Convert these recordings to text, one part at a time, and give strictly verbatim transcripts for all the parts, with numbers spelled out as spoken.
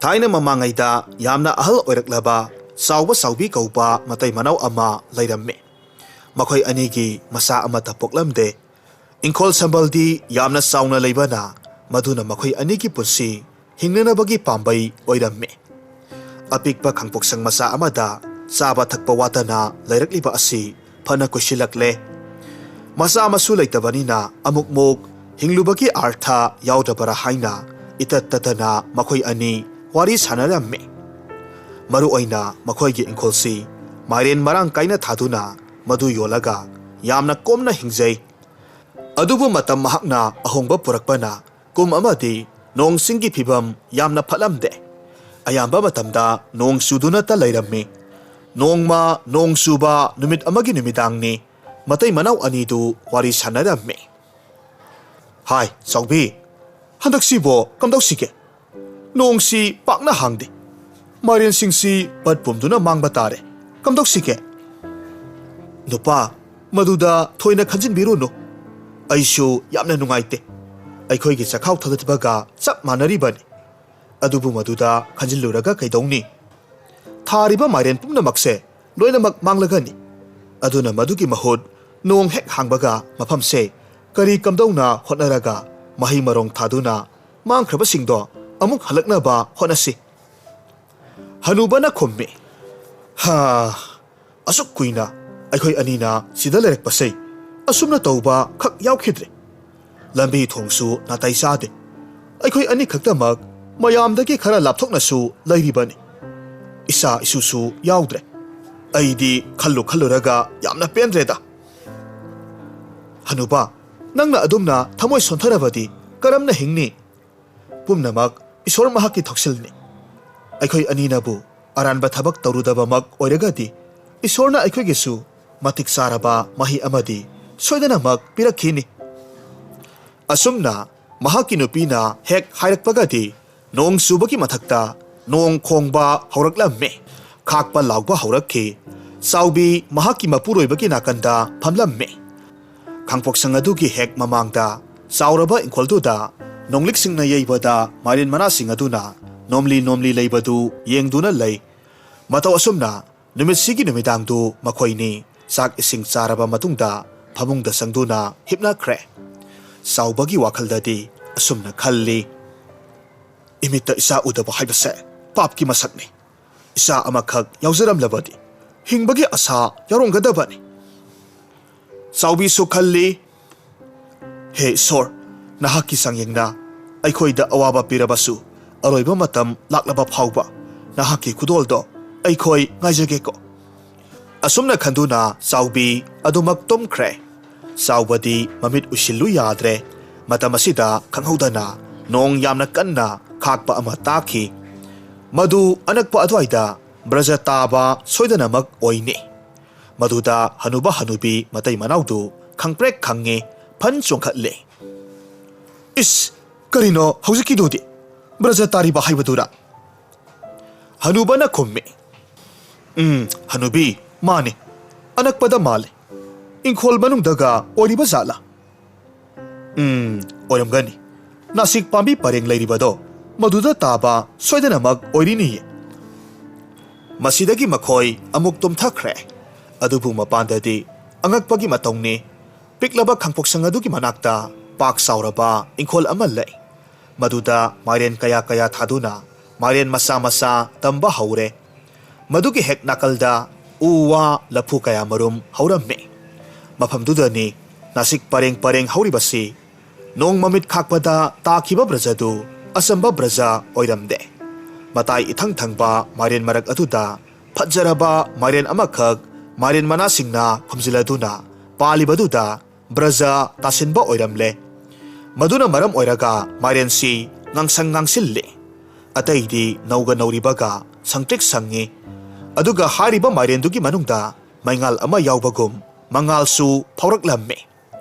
ꯊꯥꯏꯅ ꯃꯃꯥꯡꯉꯩꯗ ꯌꯥꯝꯅ ꯑꯍꯜ ꯑꯣꯏꯔꯛꯂꯕ ꯆꯥꯎꯕ ꯆꯥꯎꯕꯤ ꯀꯧꯕ ꯃꯇꯩ ꯃꯅꯥꯎ ꯑꯃ ꯂꯩꯔꯝꯃꯤ꯫ ꯃꯈꯣꯏ ꯑꯅꯤꯒꯤ ꯃꯆꯥ ꯑꯃꯠꯇ ꯄꯣꯛꯂꯝꯗꯦ꯫ ꯏꯪꯈꯣꯜ ꯁꯝꯕꯜꯗꯤ ꯌꯥꯝꯅ ꯆꯥꯎꯅ ꯂꯩꯕꯅ ꯃꯗꯨꯅ ꯃꯈꯣꯏ ꯑꯅꯤꯒꯤ ꯄꯨꯟꯁꯤ ꯍꯤꯡꯅꯅꯕꯒꯤ ꯄꯥꯝꯕꯩ ꯑꯣꯏꯔꯝꯃꯤ꯫ ꯑꯄꯤꯛꯄ ꯈꯥꯡꯄꯣꯛꯁꯪ ꯃꯆꯥ ꯑꯃꯗ ꯆꯥꯕ ꯊꯛꯄ ꯋꯥꯠꯇꯅ ꯂꯩꯔꯛꯂꯤꯕ ꯑꯁꯤ ꯐꯅ ꯀꯨꯏꯁꯤꯜꯂꯛꯂꯦ꯫ ꯃꯆꯥ ꯃꯁꯨ ꯂꯩꯇꯕꯅꯤꯅ ꯑꯃꯨꯛꯃꯨꯛ ꯍꯤꯡꯂꯨꯕꯒꯤ ꯑꯥꯔꯊ ꯌꯥꯎꯗꯕꯔꯥ ꯍꯥꯏꯅ ꯏꯇꯠ ꯇꯠꯇꯅ ꯃꯈꯣꯏ ꯑꯅꯤ ꯋꯥꯔꯤ ꯁꯥꯟꯅꯔꯝꯃꯤ꯫ ꯃꯔꯨ ꯑꯣꯏꯅ ꯃꯈꯣꯏꯒꯤ ꯏꯪꯈꯣꯜꯁꯤ ꯃꯥꯏꯔꯦꯟ ꯃꯔꯥꯡ ꯀꯥꯏꯅ ꯊꯥꯗꯨꯅ ꯃꯗꯨ ꯌꯣꯜꯂꯒ ꯌꯥꯝꯅ ꯀꯣꯝꯅ ꯍꯤꯡꯖꯩ꯫ ꯑꯗꯨꯕꯨ ꯃꯇꯝ ꯃꯍꯥꯛꯅ ꯑꯍꯣꯡꯕ ꯄꯨꯔꯛꯄꯅ ꯀꯨꯝ ꯑꯃꯗꯤ ꯅꯣꯡ ꯆꯤꯡꯒꯤ ꯐꯤꯕꯝ ꯌꯥꯝꯅ ꯐꯠꯂꯝꯗꯦ꯫ ꯑꯌꯥꯝꯕ ꯃꯇꯝꯗ ꯅꯣꯡ ꯆꯨꯗꯨꯅꯇ ꯂꯩꯔꯝꯃꯤ꯫ ꯅꯣꯡꯃ ꯅꯣꯡ ꯆꯨꯕ ꯅꯨꯃꯤꯠ ꯑꯃꯒꯤ ꯅꯨꯃꯤꯗꯥꯡꯅꯤ꯫ ꯃꯇꯩ ꯃꯅꯥꯎ ꯑꯅꯤꯗꯨ ꯋꯥꯔꯤ ꯁꯥꯟꯅꯔꯝꯃꯤ꯫ "ꯍꯥꯏ, ꯆꯥꯎꯕꯤ, ꯍꯟꯗꯛꯁꯤꯕꯣ ꯀꯝꯗꯧꯁꯤꯒꯦ? ꯅꯣꯡꯁꯤ ꯄꯥꯛꯅ ꯍꯥꯡꯗꯦ꯫ ꯃꯥꯏꯔꯦꯟꯁꯤꯡꯁꯤ ꯄꯠ ꯄꯨꯝꯗꯨꯅ ꯃꯥꯡꯕ ꯇꯥꯔꯦ꯫ ꯀꯝꯗꯧꯁꯤꯒꯦ?" "ꯅꯨꯄꯥ, ꯃꯗꯨꯗ ꯊꯣꯏꯅ ꯈꯟꯖꯤꯟꯕꯤꯔꯨꯅꯨ꯫ ꯑꯩꯁꯨ ꯌꯥꯝꯅ ꯅꯨꯡꯉꯥꯏꯇꯦ꯫ ꯑꯩꯈꯣꯏꯒꯤ ꯆꯈꯥꯎ ꯊꯥꯗꯠꯄꯒ ꯆꯞ ꯃꯥꯟꯅꯔꯤꯕꯅꯤ꯫ ꯑꯗꯨꯕꯨ ꯃꯗꯨꯗ ꯈꯟꯖꯤꯜꯂꯨꯔꯒ ꯀꯩꯗꯧꯅꯤ? ꯊꯥꯔꯤꯕ ꯃꯥꯏꯔꯦꯟ ꯄꯨꯝꯅꯃꯛꯁꯦ ꯂꯣꯏꯅꯃꯛ ꯃꯥꯡꯂꯒꯅꯤ꯫ ꯑꯗꯨꯅ ꯃꯗꯨꯒꯤ ꯃꯍꯨꯠ ꯅꯣꯡ ꯍꯦꯛ ꯍꯥꯡꯕꯒ ꯃꯐꯝꯁꯦ ꯀꯔꯤ ꯀꯝꯗꯧꯅ ꯍꯣꯠꯅꯔꯒ ꯃꯍꯩ ꯃꯔꯣꯡ ꯊꯥꯗꯨꯅ ꯃꯥꯡꯈ꯭ꯔꯕꯁꯤꯡꯗꯣ ꯑꯃꯨꯛ ꯍꯜꯂꯛꯅꯕ ꯍꯣꯠꯅꯁꯤ꯫" ꯍꯅꯨꯕꯅ ꯈꯨꯝꯃꯤ, "ꯍꯥ, ꯑꯁꯨꯛ ꯀꯨꯏꯅ ꯑꯩꯈꯣꯏ ꯑꯅꯤꯅ ꯁꯤꯗ ꯂꯩꯔꯛꯄꯁꯦ ꯑꯁꯨꯝꯅ ꯇꯧꯕ ꯈꯛ ꯌꯥꯎꯈꯤꯗ꯭ꯔꯦ꯫ ꯂꯝꯕꯤ ꯊꯣꯡꯁꯨ ꯅꯥꯇꯩ ꯆꯥꯗꯦ꯫ ꯑꯩꯈꯣꯏ ꯑꯅꯤꯈꯛꯇꯃꯛ ꯃꯌꯥꯝꯗꯒꯤ ꯈꯔ ꯂꯥꯞꯊꯣꯛꯅꯁꯨ ꯂꯩꯔꯤꯕꯅꯤ꯫ ꯏꯆꯥ ꯏꯁꯨꯁꯨ ꯌꯥꯎꯗ꯭ꯔꯦ꯫ ꯑꯩꯗꯤ ꯈꯜꯂꯨ ꯈꯜꯂꯨꯔꯒ ꯌꯥꯝꯅ ꯄꯦꯟꯗ꯭ꯔꯦꯗ꯫" "ꯍꯅꯨꯕ, ꯅꯪꯅ ꯑꯗꯨꯝꯅ ꯊꯃꯣꯏ ꯁꯣꯟꯊꯔꯕꯗꯤ ꯀꯔꯝꯅ ꯍꯤꯡꯅꯤ? ꯄꯨꯝꯅꯃꯛ ꯏꯁꯣꯔ ꯃꯍꯥꯛꯀꯤ ꯊꯧꯁꯤꯜꯅꯤ꯫ ꯑꯩꯈꯣꯏ ꯑꯅꯤꯅꯕꯨ ꯑꯔꯥꯟꯕ ꯊꯕꯛ ꯇꯧꯔꯨꯗꯕꯃꯛ ꯑꯣꯏꯔꯒꯗꯤ ꯏꯁꯣꯔꯅ ꯑꯩꯈꯣꯏꯒꯤꯁꯨ ꯃꯇꯤꯛ ꯆꯥꯔꯕ ꯃꯍꯩ ꯑꯃꯗꯤ ꯁꯣꯏꯗꯅꯃꯛ ꯄꯤꯔꯛꯈꯤꯅꯤ꯫ ꯑꯁꯨꯝꯅ ꯃꯍꯥꯛꯀꯤ ꯅꯨꯄꯤꯅ ꯍꯦꯛ ꯍꯥꯏꯔꯛꯄꯒꯗꯤ ꯅꯣꯡ ꯆꯨꯕꯒꯤ ꯃꯊꯛꯇ ꯅꯣꯡ ꯈꯣꯡꯕ ꯍꯧꯔꯛꯂꯝꯃꯤ꯫ ꯈꯥꯛꯄ ꯂꯥꯎꯕ ꯍꯧꯔꯛꯈꯤ꯫ ꯆꯥꯎꯕꯤ ꯃꯍꯥꯛꯀꯤ ꯃꯄꯨꯔꯣꯏꯕꯒꯤ ꯅꯥꯀꯟꯗ ꯐꯝꯂꯝꯃꯤ꯫ ꯈꯥꯡꯄꯣꯛꯁꯪ ꯑꯗꯨꯒꯤ ꯍꯦꯛ ꯃꯃꯥꯡꯗ ꯆꯥꯎꯔꯕ ꯏꯪꯈꯣꯜꯗꯨꯗ ꯅꯣꯡꯂꯤꯛꯁꯤꯡꯅ ꯌꯩꯕꯗ ꯃꯥꯏꯔꯦꯟ ꯃꯅꯥꯁꯤꯡ ꯑꯗꯨꯅ ꯅꯣꯝꯂꯤ ꯅꯣꯝꯂꯤ ꯂꯩꯕꯗꯨ ꯌꯦꯡꯗꯨꯅ ꯂꯩ꯫ ꯃꯇꯧ ꯑꯁꯨꯝꯅ ꯅꯨꯃꯤꯠꯁꯤꯒꯤ ꯅꯨꯃꯤꯗꯥꯡꯗꯨ ꯃꯈꯣꯏꯅꯤ ꯆꯥꯛ ꯏꯁꯤꯡ ꯆꯥꯔꯕ ꯃꯇꯨꯡꯗ ꯐꯃꯨꯡꯗ ꯆꯪꯗꯨꯅ ꯍꯤꯞꯅꯈ꯭ꯔꯦ꯫ ꯆꯥꯎꯕꯒꯤ ꯋꯥꯈꯜꯗꯗꯤ ꯑꯁꯨꯝꯅ ꯈꯜꯂꯤ, "ꯏꯃꯤꯠꯇ ꯏꯆꯥ ꯎꯗꯕ ꯍꯥꯏꯕꯁꯦ ꯄꯥꯞꯀꯤ ꯃꯁꯛꯅꯤ꯫ ꯏꯆꯥ ꯑꯃꯈꯛ ꯌꯥꯎꯖꯔꯝꯂꯕꯗꯤ ꯍꯤꯡꯕꯒꯤ ꯑꯁꯥ ꯌꯥꯎꯔꯝꯒꯗꯕꯅꯤ"꯫ ꯆꯥꯎꯕꯤꯁꯨ ꯈꯜꯂꯤ, "ꯍꯦ ꯏꯁꯣꯔ, ꯅꯍꯥꯛꯀꯤ ꯆꯥꯡꯌꯦꯡꯅ ꯑꯩꯈꯣꯏꯗ ꯑꯋꯥꯕ ꯄꯤꯔꯕꯁꯨ, ꯑꯔꯣꯏꯕ ꯃꯇꯝ ꯂꯥꯛꯂꯕ ꯐꯥꯎꯕ ꯅꯍꯥꯛꯀꯤ ꯈꯨꯗꯣꯜꯗꯣ ꯑꯩꯈꯣꯏ ꯉꯥꯏꯖꯒꯦꯀꯣ"꯫ ꯑꯁꯨꯝꯅ ꯈꯟꯗꯨꯅ ꯆꯥꯎꯕꯤ ꯑꯗꯨꯃꯛ ꯇꯨꯝꯈ꯭ꯔꯦ꯫ ꯆꯥꯎꯕꯗꯤ ꯃꯃꯤꯠ ꯎꯏꯁꯤꯜꯂꯨ ꯌꯥꯗ꯭ꯔꯦ꯫ ꯃꯇꯝ ꯑꯁꯤꯗ ꯈꯪꯍꯧꯗꯅ ꯅꯣꯡ ꯌꯥꯝꯅ ꯀꯟꯅ ꯈꯥꯛꯄ ꯑꯃ ꯇꯥꯈꯤ꯫ ꯃꯗꯨ ꯑꯅꯛꯄ ꯑꯗꯨꯋꯥꯏꯗ ꯕ꯭ꯔꯖ ꯇꯥꯕ ꯁꯣꯏꯗꯅꯃꯛ ꯑꯣꯏꯅꯤ꯫ ꯃꯗꯨꯗ ꯍꯅꯨꯕ ꯍꯅꯨꯕꯤ ꯃꯇꯩ ꯃꯅꯥꯎꯗꯨ ꯈꯪꯄ꯭ꯔꯦꯛ ꯈꯪꯉꯤ, ꯐꯟ ꯆꯣꯡꯈꯠꯂꯦ꯫ "ꯏꯁ, ꯀꯔꯤꯅꯣ ꯍꯧꯖꯤꯛꯀꯤꯗꯨꯗꯤ? ꯕ꯭ꯔꯖ ꯇꯥꯔꯤꯕ ꯍꯥꯏꯕꯗꯨꯔꯥ?" ꯍꯅꯨꯕꯅ ꯈꯨꯝꯃꯤ꯫ "ꯎꯝ, ꯍꯅꯨꯕꯤ, ꯃꯥꯅꯤ꯫ ꯑꯅꯛꯄꯗ ꯃꯥꯜꯂꯤ꯫ ꯏꯪꯈꯣꯜ ꯃꯅꯨꯡꯗꯒ ꯑꯣꯏꯔꯤꯕ ꯖꯥꯠꯂꯥ?" "ꯎꯝ, ꯑꯣꯏꯔꯝꯒꯅꯤ꯫ ꯅꯥꯁꯤꯛ ꯄꯥꯝꯕꯤ ꯄꯔꯦꯡ ꯂꯩꯔꯤꯕꯗꯣ, ꯃꯗꯨꯗ ꯇꯥꯕ ꯁꯣꯏꯗꯅꯃꯛ ꯑꯣꯏꯔꯤꯅꯤꯌꯦ"꯫ ꯃꯁꯤꯗꯒꯤ ꯃꯈꯣꯏ ꯑꯃꯨꯛ ꯇꯨꯝꯊꯈ꯭ꯔꯦ꯫ ꯑꯗꯨꯕꯨ ꯃꯄꯥꯟꯗꯗꯤ ꯑꯉꯛꯄꯒꯤ ꯃꯇꯧꯅꯤ꯫ ꯄꯤꯛꯂꯕ ꯈꯥꯡꯄꯣꯛꯁꯪ ꯑꯗꯨꯒꯤ ꯃꯅꯥꯛꯇ ꯄꯥꯛ ꯆꯥꯎꯔꯕ ꯏꯪꯈꯣꯜ ꯑꯃ ꯂꯩ꯫ ꯃꯗꯨꯗ ꯃꯥꯏꯔꯦꯟ ꯀꯌꯥ ꯀꯌꯥ ꯊꯥꯗꯨꯅ ꯃꯥꯏꯔꯦꯟ ꯃꯆꯥ ꯃꯆꯥ ꯇꯝꯕ ꯍꯧꯔꯦ꯫ ꯃꯗꯨꯒꯤ ꯍꯦꯛ ꯅꯥꯀꯜꯗ ꯎ ꯋꯥ ꯂꯐꯨ ꯀꯌꯥ ꯃꯔꯨꯝ ꯍꯧꯔꯝꯃꯤ꯫ ꯃꯐꯝꯗꯨꯗꯅꯤ ꯅꯥꯁꯤꯛ ꯄꯔꯦꯡ ꯄꯔꯦꯡ ꯍꯧꯔꯤꯕꯁꯤ꯫ ꯅꯣꯡ ꯃꯃꯤꯠ ꯈꯥꯛꯄꯗ ꯇꯥꯈꯤꯕ ꯕ꯭ꯔꯖꯗꯨ ꯑꯆꯝꯕ ꯕ꯭ꯔꯖ ꯑꯣꯏꯔꯝꯗꯦ꯫ ꯃꯇꯥꯏ ꯏꯊꯪ ꯊꯪꯕ ꯃꯥꯏꯔꯦꯟ ꯃꯔꯛ ꯑꯗꯨꯗ ꯐꯖꯔꯕ ꯃꯥꯏꯔꯦꯟ ꯑꯃꯈꯛ ꯃꯥꯏꯔꯦꯟ ꯃꯅꯥꯁꯤꯡꯅ ꯈꯨꯝꯖꯤꯜꯂꯗꯨꯅ ꯄꯥꯜꯂꯤꯕꯗꯨꯗ ꯕ꯭ꯔꯖ ꯇꯥꯁꯤꯟꯕ ꯑꯣꯏꯔꯝꯂꯦ꯫ ꯃꯗꯨꯅ ꯃꯔꯝ ꯑꯣꯏꯔꯒ ꯃꯥꯏꯔꯦꯟꯁꯤ ꯉꯥꯡꯁꯪ ꯉꯥꯡꯁꯤꯜꯂꯤ꯫ ꯑꯇꯩꯗꯤ ꯅꯧꯒ ꯅꯧꯔꯤꯕꯒ ꯁꯪꯇ꯭ꯔꯤꯛ ꯁꯪꯉꯤ꯫ ꯑꯗꯨꯒ ꯍꯥꯏꯔꯤꯕ ꯃꯥꯏꯔꯦꯟꯗꯨꯒꯤ ꯃꯅꯨꯡꯗ ꯃꯩꯉꯥꯜ ꯑꯃ ꯌꯥꯎꯕꯒꯨꯝ ꯃꯉꯥꯜꯁꯨ ꯐꯥꯎꯔꯛꯂꯝꯃꯤ꯫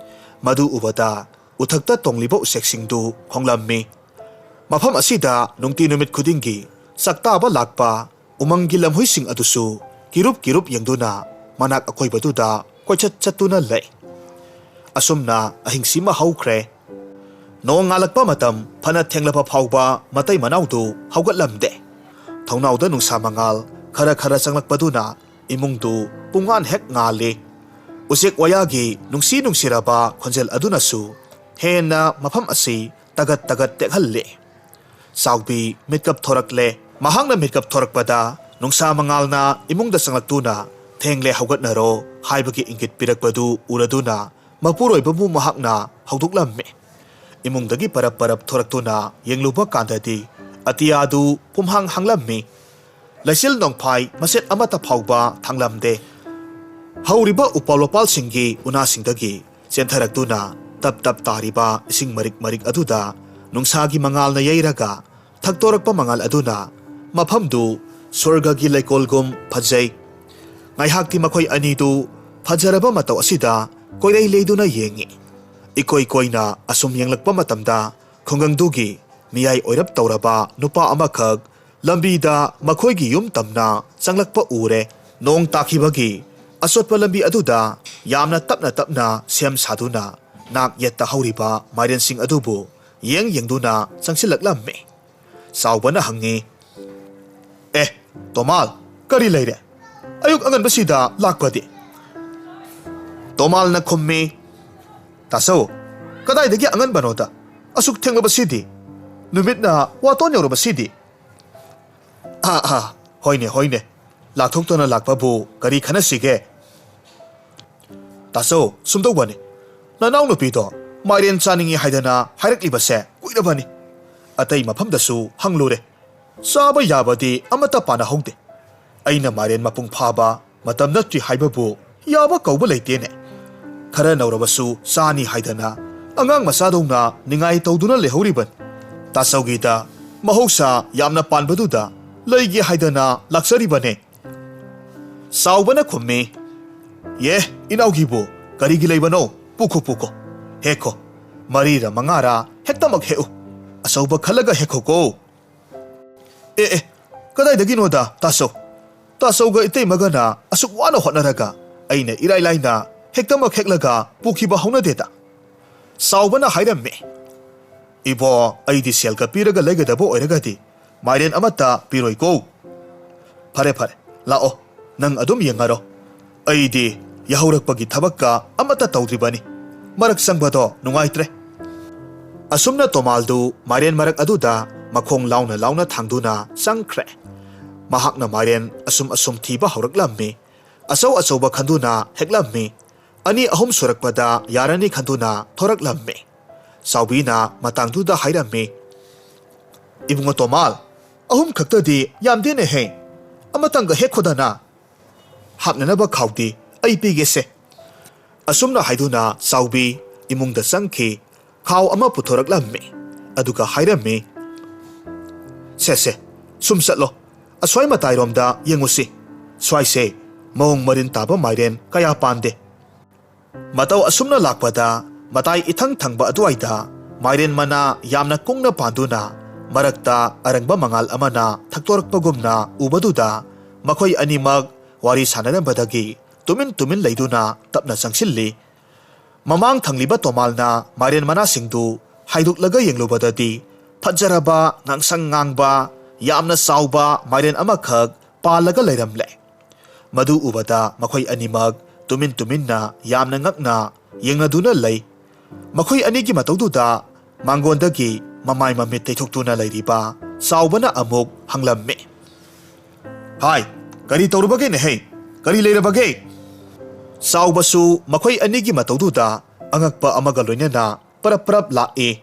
ꯃꯗꯨ ꯎꯕꯗ ꯎꯊꯛꯇ ꯇꯣꯡꯂꯤꯕ ꯎꯆꯦꯛꯁꯤꯡꯗꯨ ꯈꯣꯡꯂꯝꯃꯤ꯫ ꯃꯐꯝ ꯑꯁꯤꯗ ꯅꯨꯡꯇꯤ ꯅꯨꯃꯤꯠ ꯈꯨꯗꯤꯡꯒꯤ ꯆꯥꯛꯇꯥꯕ ꯂꯥꯛꯄ ꯎꯃꯪꯒꯤ ꯂꯝꯍꯨꯏꯁꯤꯡ ꯑꯗꯨꯁꯨ ꯀꯤꯔꯨꯞ ꯀꯤꯔꯨꯞ ꯌꯦꯡꯗꯨꯅ ꯃꯅꯥꯛ ꯑꯀꯣꯏꯕꯗꯨꯗ ꯀꯣꯏꯆꯠ ꯆꯠꯇꯨꯅ ꯂꯩ꯫ ꯑꯁꯨꯝꯅ ꯑꯍꯤꯡꯁꯤꯃ ꯍꯧꯈ꯭ꯔꯦ꯫ ꯅꯣꯡ ꯉꯥꯜꯂꯛꯄ ꯃꯇꯝ ꯐꯅ ꯊꯦꯡꯂꯕ ꯐꯥꯎꯕ ꯃꯇꯩ ꯃꯅꯥꯎꯗꯨ ꯍꯧꯒꯠꯂꯝꯗꯦ꯫ ꯊꯣꯡꯅꯥꯎꯗ ꯅꯨꯡꯁꯥ ꯃꯉꯥꯜ ꯈꯔ ꯈꯔ ꯆꯪꯂꯛꯄꯗꯨꯅ ꯏꯃꯨꯡꯗꯨ ꯄꯨꯡꯉꯥꯟ ꯍꯦꯛ ꯉꯥꯜꯂꯤ꯫ ꯎꯆꯦꯛ ꯋꯥꯌꯥꯒꯤ ꯅꯨꯡꯁꯤ ꯅꯨꯡꯁꯤꯔꯕ ꯈꯣꯟꯖꯦꯜ ꯑꯗꯨꯅꯁꯨ ꯍꯦꯟꯅ ꯃꯐꯝ ꯑꯁꯤ ꯇꯒꯠ ꯇꯒꯠ ꯇꯦꯛꯍꯜꯂꯤ꯫ ꯆꯥꯎꯕꯤ ꯃꯤꯠꯀꯞ ꯊꯣꯔꯛꯂꯦ꯫ ꯃꯍꯥꯛꯅ ꯃꯤꯠꯀꯞ ꯊꯣꯔꯛꯄꯗ ꯅꯨꯡꯁꯥ ꯃꯉꯥꯜꯅ ꯏꯃꯨꯡꯗ ꯆꯪꯂꯛꯇꯨꯅ "ꯊꯦꯡꯂꯦ, ꯍꯧꯒꯠꯅꯔꯣ" ꯍꯥꯏꯕꯒꯤ ꯏꯪꯒꯤꯠ ꯄꯤꯔꯛꯄꯗꯨ ꯎꯔꯗꯨꯅ ꯃꯄꯨꯔꯣꯏꯕꯕꯨ ꯃꯍꯥꯛꯅ ꯍꯧꯗꯣꯛꯂꯝꯃꯤ꯫ ꯏꯃꯨꯡꯗꯒꯤ ꯄꯔꯞ ꯄꯔꯞ ꯊꯣꯔꯛꯇꯨꯅ ꯌꯦꯡꯂꯨꯕ ꯀꯥꯟꯗꯗꯤ ꯑꯇꯤꯌꯥꯗꯨ ꯄꯨꯝꯍꯥꯡ ꯍꯥꯡꯂꯝꯃꯤ꯫ ꯂꯩꯆꯤꯜ ꯅꯣꯡꯐꯥꯏ ꯃꯆꯦꯠ ꯑꯃꯠꯇ ꯐꯥꯎꯕ ꯊꯥꯡꯂꯝꯗꯦ꯫ ꯍꯧꯔꯤꯕ ꯎꯄꯥꯜ ꯋꯥꯄꯥꯜꯁꯤꯡꯒꯤ ꯎꯅꯥꯁꯤꯡꯗꯒꯤ ꯆꯦꯟꯊꯔꯛꯇꯨꯅ ꯇꯞ ꯇꯞ ꯇꯥꯔꯤꯕ ꯏꯁꯤꯡ ꯃꯔꯤꯛ ꯃꯔꯤꯛ ꯑꯗꯨꯗ ꯅꯨꯡꯁꯥꯒꯤ ꯃꯉꯥꯜꯅ ꯌꯩꯔꯒ ꯊꯛꯇꯣꯔꯛꯄ ꯃꯉꯥꯜ ꯑꯗꯨꯅ ꯃꯐꯝꯗꯨ ꯁ꯭ꯋꯔꯒꯒꯤ ꯂꯩꯀꯣꯜꯒꯨꯝ ꯐꯖꯩ꯫ ꯉꯥꯏꯍꯥꯛꯇꯤ ꯃꯈꯣꯏ ꯑꯅꯤꯗꯨ ꯐꯖꯔꯕ ꯃꯇꯧ ꯑꯁꯤꯗ ꯀꯣꯏꯔꯩ ꯂꯩꯗꯨꯅ ꯌꯦꯡꯉꯤ꯫ ꯏꯀꯣꯏ ꯀꯣꯏꯅ ꯑꯁꯨꯝ ꯌꯦꯡꯂꯛꯄ ꯃꯇꯝꯗ ꯈꯨꯡꯒꯪꯗꯨꯒꯤ ꯃꯤꯌꯥꯏ ꯑꯣꯏꯔꯞ ꯇꯧꯔꯕ ꯅꯨꯄꯥ ꯑꯃꯈꯛ ꯂꯝꯕꯤꯗ ꯃꯈꯣꯏꯒꯤ ꯌꯨꯝ ꯇꯝꯅ ꯆꯪꯂꯛꯄ ꯎꯔꯦ꯫ ꯅꯣꯡ ꯇꯥꯈꯤꯕꯒꯤ ꯑꯆꯣꯠꯄ ꯂꯝꯕꯤ ꯑꯗꯨꯗ ꯌꯥꯝꯅ ꯇꯞꯅ ꯇꯞꯅ ꯁꯦꯝ ꯁꯥꯗꯨꯅ ꯅꯥꯛ ꯌꯦꯠꯇ ꯍꯧꯔꯤꯕ ꯃꯥꯏꯔꯦꯟꯁꯤꯡ ꯑꯗꯨꯕꯨ ꯌꯦꯡ ꯌꯦꯡꯗꯨꯅ ꯆꯪꯁꯤꯜꯂꯛꯂꯝꯃꯤ꯫ ꯆꯥꯎꯕꯅ ꯍꯪꯉꯤ, "ꯑꯦ, ꯇꯣꯃꯥꯜ, ꯀꯔꯤ ꯂꯩꯔꯦ? ꯑꯌꯨꯛ ꯑꯉꯟꯕꯁꯤꯗ ꯂꯥꯛꯄꯗꯤ?" ꯇꯣꯃꯥꯜꯅ ꯈꯨꯝꯃꯤ, "ꯇꯥꯆꯧ, ꯀꯗꯥꯏꯗꯒꯤ ꯑꯉꯟꯕꯅꯣꯗ? ꯑꯁꯨꯛ ꯊꯦꯡꯂꯕꯁꯤꯗꯤ? ꯅꯨꯃꯤꯠꯅ ꯋꯥꯇꯣꯟ ꯌꯧꯔꯕꯁꯤꯗꯤ?" "ꯑꯥ, ꯑꯥ, ꯍꯣꯏꯅꯦ, ꯍꯣꯏꯅꯦ, ꯂꯥꯊꯣꯛꯇꯨꯅ ꯂꯥꯛꯄꯕꯨ ꯀꯔꯤ ꯈꯟꯅꯁꯤꯒꯦ? ꯇꯥꯆꯧ, ꯁꯨꯝꯗꯧꯕꯅꯤ, ꯅꯅꯥꯎꯅꯨꯄꯤꯗꯣ ꯃꯥꯏꯔꯦꯟ ꯆꯥꯅꯤꯡꯏ ꯍꯥꯏꯗꯅ ꯍꯥꯏꯔꯛꯂꯤꯕꯁꯦ ꯀꯨꯏꯔꯕꯅꯤ꯫ ꯑꯇꯩ ꯃꯐꯝꯗꯁꯨ ꯍꯪꯂꯨꯔꯦ, ꯆꯥꯕ ꯌꯥꯕꯗꯤ ꯑꯃꯠꯇ ꯄꯥꯅꯍꯧꯗꯦ꯫ ꯑꯩꯅ ꯃꯥꯏꯔꯦꯟ ꯃꯄꯨꯡ ꯐꯥꯕ ꯃꯇꯝ ꯅꯠꯇ꯭ꯔꯤ ꯍꯥꯏꯕꯕꯨ ꯌꯥꯕ ꯀꯧꯕ ꯂꯩꯇꯦꯅꯦ꯫ ꯈꯔ ꯅꯧꯔꯕꯁꯨ ꯆꯥꯅꯤ ꯍꯥꯏꯗꯅ ꯑꯉꯥꯡ ꯃꯆꯥꯗꯧꯅ ꯅꯤꯡꯉꯥꯏ ꯇꯧꯗꯨꯅ ꯂꯩꯍꯧꯔꯤꯕꯅꯤ꯫ ꯇꯥꯆꯧꯒꯤꯗ ꯃꯍꯧꯁꯥ ꯌꯥꯝꯅ ꯄꯥꯟꯕꯗꯨꯗ ꯂꯩꯒꯦ ꯍꯥꯏꯗꯅ ꯂꯥꯛꯆꯔꯤꯕꯅꯦ꯫" ꯆꯥꯎꯕꯅ ꯈꯨꯝꯃꯤ, "ꯑꯦ, ꯏꯅꯥꯎꯒꯤꯕꯨ ꯀꯔꯤꯒꯤ ꯂꯩꯕꯅꯣ? ꯄꯨꯈꯣ, ꯄꯨꯈꯣ, ꯍꯦꯛꯈꯣ꯫ ꯃꯔꯤꯔ ꯃꯉꯥꯔ ꯍꯦꯛꯇꯃꯛ ꯍꯦꯛꯎ꯫ ꯑꯆꯧꯕ ꯈꯜꯂꯒ ꯍꯦꯛꯈꯣꯀꯣ꯫" "ꯑꯦ, ꯑꯦ, ꯀꯗꯥꯏꯗꯒꯤꯅꯣꯗ, ꯇꯥꯆꯧ? ꯇꯥꯆꯧꯒ ꯏꯇꯩꯃꯒꯅ ꯑꯁꯨꯛ ꯋꯥꯅ ꯍꯣꯠꯅꯔꯒ ꯑꯩꯅ ꯏꯔꯥꯏ ꯂꯥꯏꯅ ꯍꯦꯛꯇꯃꯛ ꯍꯦꯛꯂꯒ ꯄꯨꯈꯤꯕ ꯍꯧꯅꯗꯦꯗ꯫" ꯆꯥꯎꯕꯅ ꯍꯥꯏꯔꯝꯃꯤ꯫ "ꯏꯕꯣ, ꯑꯩꯗꯤ ꯁꯦꯜꯒ ꯄꯤꯔꯒ ꯂꯩꯒꯗꯕ ꯑꯣꯏꯔꯒꯗꯤ ꯃꯥꯏꯔꯦꯟ ꯑꯃꯠꯇ ꯄꯤꯔꯣꯏꯀꯣ꯫" "ꯐꯔꯦ ꯐꯔꯦ, ꯂꯥꯛꯑꯣ, ꯅꯪ ꯑꯗꯨꯝ ꯌꯦꯡꯉꯔꯣ꯫ ꯑꯩꯗꯤ ꯌꯥꯍꯧꯔꯛꯄꯒꯤ ꯊꯕꯛꯀ ꯑꯃꯠꯇ ꯇꯧꯗ꯭ꯔꯤꯕꯅꯤ꯫ ꯃꯔꯛ ꯆꯪꯕꯗꯣ ꯅꯨꯡꯉꯥꯏꯇ꯭ꯔꯦ꯫" ꯑꯁꯨꯝꯅ ꯇꯣꯃꯥꯜꯗꯨ ꯃꯥꯏꯔꯦꯟ ꯃꯔꯛ ꯑꯗꯨꯗ ꯃꯈꯣꯡ ꯂꯥꯎꯅ ꯂꯥꯎꯅ ꯊꯥꯡꯗꯨꯅ ꯆꯪꯈ꯭ꯔꯦ꯫ ꯃꯍꯥꯛꯅ ꯃꯥꯏꯔꯦꯟ ꯑꯁꯨꯝ ꯑꯁꯨꯝ ꯊꯤꯕ ꯍꯧꯔꯛꯂꯝꯃꯤ꯫ ꯑꯆꯧ ꯑꯆꯧꯕ ꯈꯟꯗꯨꯅ ꯍꯦꯛꯂꯝꯃꯤ꯫ ꯑꯅꯤ ꯑꯍꯨꯝ ꯁꯨꯔꯛꯄꯗ ꯌꯥꯔꯅꯤ ꯈꯟꯗꯨꯅ ꯊꯣꯔꯛꯂꯝꯃꯤ꯫ ꯆꯥꯎꯕꯤꯅ ꯃꯇꯥꯡꯗꯨꯗ ꯍꯥꯏꯔꯝꯃꯤ, "ꯏꯕꯨꯡꯉꯣ ꯇꯣꯃꯥꯜ, ꯑꯍꯨꯝ ꯈꯛꯇꯗꯤ ꯌꯥꯝꯗꯦꯅꯦꯍꯦ꯫ ꯑꯃꯇꯪꯒ ꯍꯦꯛꯈꯣꯗꯅ꯫ ꯍꯥꯞꯅꯅꯕ ꯈꯥꯎꯗꯤ ꯑꯩ ꯄꯤꯒꯦꯁꯦ꯫" ꯑꯁꯨꯝꯅ ꯍꯥꯏꯗꯨꯅ ꯆꯥꯎꯕꯤ ꯏꯃꯨꯡꯗ ꯆꯪꯈꯤ꯫ ꯈꯥꯎ ꯑꯃ ꯄꯨꯊꯣꯔꯛꯂꯝꯃꯤ꯫ ꯑꯗꯨꯒ ꯍꯥꯏꯔꯝꯃꯤ, "ꯁꯦ ꯁꯦ, ꯁꯨꯝ ꯆꯠꯂꯣ꯫ ꯑꯁ꯭ꯋꯥꯏ ꯃꯇꯥꯏꯔꯣꯝꯗ ꯌꯦꯡꯉꯨꯁꯤ꯫ ꯁ꯭ꯋꯥꯏꯁꯦ ꯃꯑꯣꯡ ꯃꯔꯤꯟ ꯇꯥꯕ ꯃꯥꯏꯔꯦꯟ ꯀꯌꯥ ꯄꯥꯟꯗꯦ꯫" ꯃꯇꯧ ꯑꯁꯨꯝꯅ ꯂꯥꯛꯄꯗ ꯃꯇꯥꯏ ꯏꯊꯪ ꯊꯪꯕ ꯑꯗꯨꯋꯥꯏꯗ ꯃꯥꯏꯔꯦꯟ ꯃꯅꯥ ꯌꯥꯝꯅ ꯀꯨꯡꯅ ꯄꯥꯟꯗꯨꯅ ꯃꯔꯛꯇ ꯑꯔꯪꯕ ꯃꯉꯥꯜ ꯑꯃꯅ ꯊꯛꯇꯣꯔꯛꯄꯒꯨꯝꯅ ꯎꯕꯗꯨꯗ ꯃꯈꯣꯏ ꯑꯅꯤꯃꯛ ꯋꯥꯔꯤ ꯁꯥꯟꯅꯔꯝꯕꯗꯒꯤ ꯇꯨꯃꯤꯟ ꯇꯨꯃꯤꯟ ꯂꯩꯗꯨꯅ ꯇꯞꯅ ꯆꯪꯁꯤꯜꯂꯤ꯫ ꯃꯃꯥꯡ ꯊꯪꯂꯤꯕ ꯇꯣꯃꯥꯜꯅ ꯃꯥꯏꯔꯦꯟ ꯃꯅꯥꯁꯤꯡꯗꯨ ꯍꯥꯏꯗꯣꯛꯂꯒ ꯌꯦꯡꯂꯨꯕꯗꯗꯤ ꯐꯖꯔꯕ, ꯉꯥꯡꯁꯪ ꯉꯥꯡꯕ, ꯌꯥꯝꯅ ꯆꯥꯎꯕ ꯃꯥꯏꯔꯦꯟ ꯑꯃꯈꯛ ꯄꯥꯜꯂꯒ ꯂꯩꯔꯝꯂꯦ꯫ ꯃꯗꯨ ꯎꯕꯗ ꯃꯈꯣꯏ ꯑꯅꯤꯃꯛ ꯇꯨꯃꯤꯟ ꯇꯨꯃꯤꯟꯅ ꯌꯥꯝꯅ ꯉꯛꯅ ꯌꯦꯡꯅꯗꯨꯅ ꯂꯩ꯫ ꯃꯈꯣꯏ ꯑꯅꯤꯒꯤ ꯃꯇꯧꯗꯨꯗ ꯃꯥꯡꯒꯣꯟꯗꯒꯤ ꯃꯃꯥꯏ ꯃꯃꯤꯠ ꯇꯩꯊꯣꯛꯇꯨꯅ ꯂꯩꯔꯤꯕ ꯆꯥꯎꯕꯅ ꯑꯃꯨꯛ ꯍꯪꯂꯝꯃꯤ, "ꯍꯥꯏ, ꯀꯔꯤ ꯇꯧꯔꯨꯕꯒꯦꯅꯦꯍꯦ? ꯀꯔꯤ ꯂꯩꯔꯕꯒꯦ?" ꯆꯥꯎꯕꯁꯨ ꯃꯈꯣꯏ ꯑꯅꯤꯒꯤ ꯃꯇꯧꯗꯨꯗ ꯑꯉꯛꯄ ꯑꯃꯒ ꯂꯣꯏꯅꯅ ꯄꯔꯞ ꯄꯔꯞ ꯂꯥꯛꯏ꯫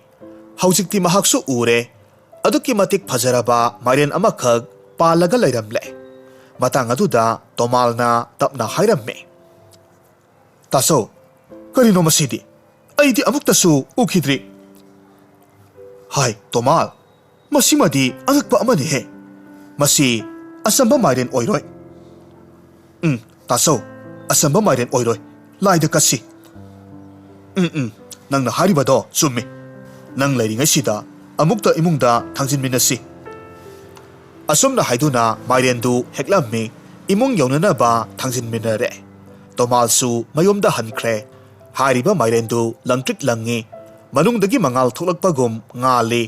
ꯍꯧꯖꯤꯛꯇꯤ ꯃꯍꯥꯛꯁꯨ ꯎꯔꯦ꯫ ꯑꯗꯨꯛꯀꯤ ꯃꯇꯤꯛ ꯐꯖꯔꯕ ꯃꯥꯏꯔꯦꯟ ꯑꯃꯈꯛ ꯄꯥꯜꯂꯒ ꯂꯩꯔꯝꯂꯦ꯫ ꯃꯇꯥꯡ ꯑꯗꯨꯗ ꯇꯣꯃꯥꯜꯅ ꯇꯞꯅ ꯍꯥꯏꯔꯝꯃꯤ, "ꯇꯥꯆꯧ, ꯀꯔꯤꯅꯣ ꯃꯁꯤꯗꯤ? ꯑꯩꯗꯤ ꯑꯃꯨꯛꯇꯁꯨ ꯎꯈꯤꯗ꯭ꯔꯤ꯫" "ꯍꯥꯏ, ꯇꯣꯃꯥꯜ, ꯃꯁꯤꯃꯗꯤ ꯑꯉꯛꯄ ꯑꯃꯅꯤꯍꯦ꯫ ꯃꯁꯤ ꯑꯆꯝꯕ ꯃꯥꯏꯔꯦꯟ ꯑꯣꯏꯔꯣꯏ꯫" "ꯎꯝ, ꯇꯥꯆꯧ, ꯑꯆꯝꯕ ꯃꯥꯏꯔꯦꯟ ꯑꯣꯏꯔꯣꯏ꯫ ꯂꯥꯏꯗ ꯀꯠꯁꯤ꯫" "ꯎꯝ, ꯎꯝ, ꯅꯪꯅ ꯍꯥꯏꯔꯤꯕꯗꯣ ꯆꯨꯝꯃꯤ꯫ ꯅꯪ ꯂꯩꯔꯤꯉꯩꯁꯤꯗ ꯑꯃꯨꯛꯇ ꯏꯃꯨꯡꯗ ꯊꯥꯡꯖꯤꯟꯃꯤꯟꯅꯁꯤ꯫" ꯑꯁꯨꯝꯅ ꯍꯥꯏꯗꯨꯅ ꯃꯥꯏꯔꯦꯟꯗꯨ ꯍꯦꯛꯂꯝꯃꯤ꯫ ꯏꯃꯨꯡ ꯌꯧꯅꯅꯕ ꯊꯥꯡꯖꯤꯟꯃꯤꯟꯅꯔꯦ꯫ ꯇꯣꯃꯥꯜꯁꯨ ꯃꯌꯨꯝꯗ ꯍꯟꯈ꯭ꯔꯦ꯫ ꯍꯥꯏꯔꯤꯕ ꯃꯥꯏꯔꯦꯟꯗꯨ ꯂꯪꯇ꯭ꯔꯤꯛ ꯂꯪꯉꯤ꯫ ꯃꯅꯨꯡꯗꯒꯤ ꯃꯉꯥꯜ ꯊꯣꯛꯂꯛꯄꯒꯨꯝ ꯉꯥꯜꯂꯤ꯫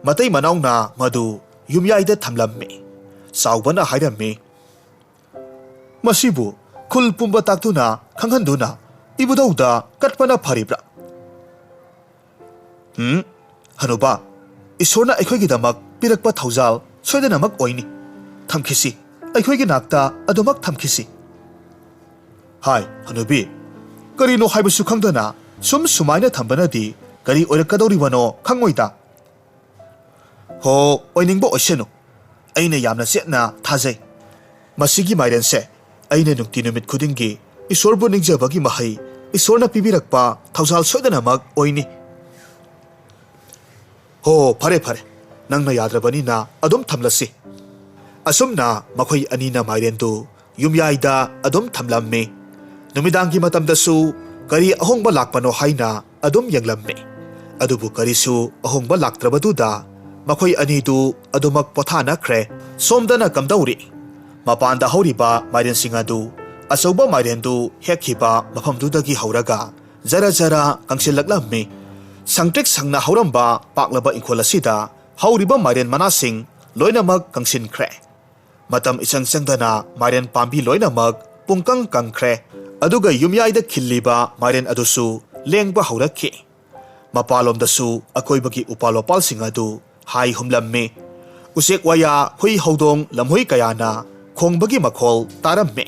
ꯃꯇꯩ ꯃꯅꯥꯎꯅ ꯃꯗꯨ ꯌꯨꯝꯌꯥꯏꯗ ꯊꯝꯂꯝꯃꯤ꯫ ꯆꯥꯎꯕꯅ ꯍꯥꯏꯔꯝꯃꯤ, "ꯃꯁꯤꯕꯨ ꯈꯨꯜ ꯄꯨꯝꯕ ꯇꯥꯛꯇꯨꯅ ꯈꯪꯍꯟꯗꯨꯅ ꯏꯕꯨꯙꯧꯗ ꯀꯠꯄꯅ ꯐꯔꯤꯕ꯭ꯔꯥ?" "ꯎꯝ, ꯍꯅꯨꯕ, ꯏꯁꯣꯔꯅ ꯑꯩꯈꯣꯏꯒꯤꯗꯃꯛ ꯄꯤꯔꯛꯄ ꯊꯧꯖꯥꯜ ꯁꯣꯏꯗꯅꯃꯛ ꯑꯣꯏꯅꯤ꯫ ꯊꯝꯈꯤꯁꯤ, ꯑꯩꯈꯣꯏꯒꯤ ꯅꯥꯛꯇ ꯑꯗꯨꯃꯛ ꯊꯝꯈꯤꯁꯤ꯫" "ꯍꯥꯏ, ꯍꯅꯨꯕꯤ, ꯀꯔꯤꯅꯣ ꯍꯥꯏꯕꯁꯨ ꯈꯪꯗꯅ ꯁꯨꯝ ꯁꯨꯃꯥꯏꯅ ꯊꯝꯕꯅꯗꯤ ꯀꯔꯤ ꯑꯣꯏꯔꯛꯀꯗꯧꯔꯤꯕꯅꯣ ꯈꯪꯉꯣꯏꯗ꯫" "ꯍꯣ, ꯑꯣꯏꯅꯤꯡꯕ ꯑꯣꯏꯁꯅꯨ꯫ ꯑꯩꯅ ꯌꯥꯝꯅ ꯆꯦꯠꯅ ꯊꯥꯖꯩ꯫ ꯃꯁꯤꯒꯤ ꯃꯥꯏꯔꯦꯟꯁꯦ ꯑꯩꯅ ꯅꯨꯡꯇꯤ ꯅꯨꯃꯤꯠ ꯈꯨꯗꯤꯡꯒꯤ ꯏꯁꯣꯔꯕꯨ ꯅꯤꯡꯖꯕꯒꯤ ꯃꯍꯩ, ꯏꯁꯣꯔꯅ ꯄꯤꯕꯤꯔꯛꯄ ꯊꯧꯖꯥꯜ ꯁꯣꯏꯗꯅꯃꯛ ꯑꯣꯏꯅꯤ꯫" "ꯍꯣ, ꯐꯔꯦ, ꯐꯔꯦ꯫ ꯅꯪꯅ ꯌꯥꯗ꯭ꯔꯕꯅꯤꯅ ꯑꯗꯨꯝ ꯊꯝꯂꯁꯤ꯫" ꯑꯁꯨꯝꯅ ꯃꯈꯣꯏ ꯑꯅꯤꯅ ꯃꯥꯏꯔꯦꯟꯗꯨ ꯌꯨꯝꯌꯥꯏꯗ ꯑꯗꯨꯝ ꯊꯝꯂꯝꯃꯤ꯫ ꯅꯨꯃꯤꯗꯥꯡꯒꯤ ꯃꯇꯝꯗꯁꯨ ꯀꯔꯤ ꯑꯍꯣꯡꯕ ꯂꯥꯛꯄꯅꯣ ꯍꯥꯏꯅ ꯑꯗꯨꯝ ꯌꯦꯡꯂꯝꯃꯤ꯫ ꯑꯗꯨꯕꯨ ꯀꯔꯤꯁꯨ ꯑꯍꯣꯡꯕ ꯂꯥꯛꯇ꯭ꯔꯕꯗꯨꯗ ꯃꯈꯣꯏ ꯑꯅꯤꯗꯨ ꯑꯗꯨꯃꯛ ꯄꯣꯊꯥꯅꯈ꯭ꯔꯦ꯫ ꯁꯣꯝꯗꯅ ꯀꯝꯗꯧꯔꯤ? ꯃꯄꯥꯟꯗ ꯍꯧꯔꯤꯕ ꯃꯥꯏꯔꯦꯟꯁꯤꯡ ꯑꯗꯨ ꯑꯆꯧꯕ ꯃꯥꯏꯔꯦꯟꯗꯨ ꯍꯦꯛꯈꯤꯕ ꯃꯐꯝꯗꯨꯗꯒꯤ ꯍꯧꯔꯒ ꯖꯔ ꯖꯔ ꯀꯪꯁꯤꯜꯂꯛꯂꯝꯃꯤ꯫ ꯁꯪꯇ꯭ꯔꯤꯛ ꯁꯪꯅ ꯍꯧꯔꯝꯕ ꯄꯥꯛꯂꯕ ꯏꯪꯈꯣꯜ ꯑꯁꯤꯗ ꯍꯧꯔꯤꯕ ꯃꯥꯏꯔꯦꯟ ꯃꯅꯥꯁꯤꯡ ꯂꯣꯏꯅꯃꯛ ꯀꯪꯁꯤꯟꯈ꯭ꯔꯦ꯫ ꯃꯇꯝ ꯏꯆꯪ ꯆꯪꯗꯅ ꯃꯥꯏꯔꯦꯟ ꯄꯥꯝꯕꯤ ꯂꯣꯏꯅꯃꯛ ꯄꯨꯡꯀꯪ ꯀꯪꯈ꯭ꯔꯦ꯫ ꯑꯗꯨꯒ ꯌꯨꯝꯌꯥꯏꯗ ꯈꯤꯜꯂꯤꯕ ꯃꯥꯏꯔꯦꯟ ꯑꯗꯨꯁꯨ ꯂꯦꯡꯕ ꯍꯧꯔꯛꯈꯤ꯫ ꯃꯄꯥꯟꯂꯣꯝꯗꯁꯨ ꯑꯀꯣꯏꯕꯒꯤ ꯎꯄꯥꯜ ꯋꯥꯄꯥꯜꯁꯤꯡ ꯑꯗꯨ ꯍꯥꯏ ꯍꯨꯝꯂꯝꯃꯤ꯫ ꯎꯆꯦꯛ ꯋꯥꯌꯥ, ꯍꯨꯏ ꯍꯧꯗꯣꯡ ꯂꯝꯍꯨꯏ ꯀꯌꯥꯅ ꯈꯣꯡꯕꯒꯤ ꯃꯈꯣꯜ ꯇꯥꯔꯝꯃꯤ꯫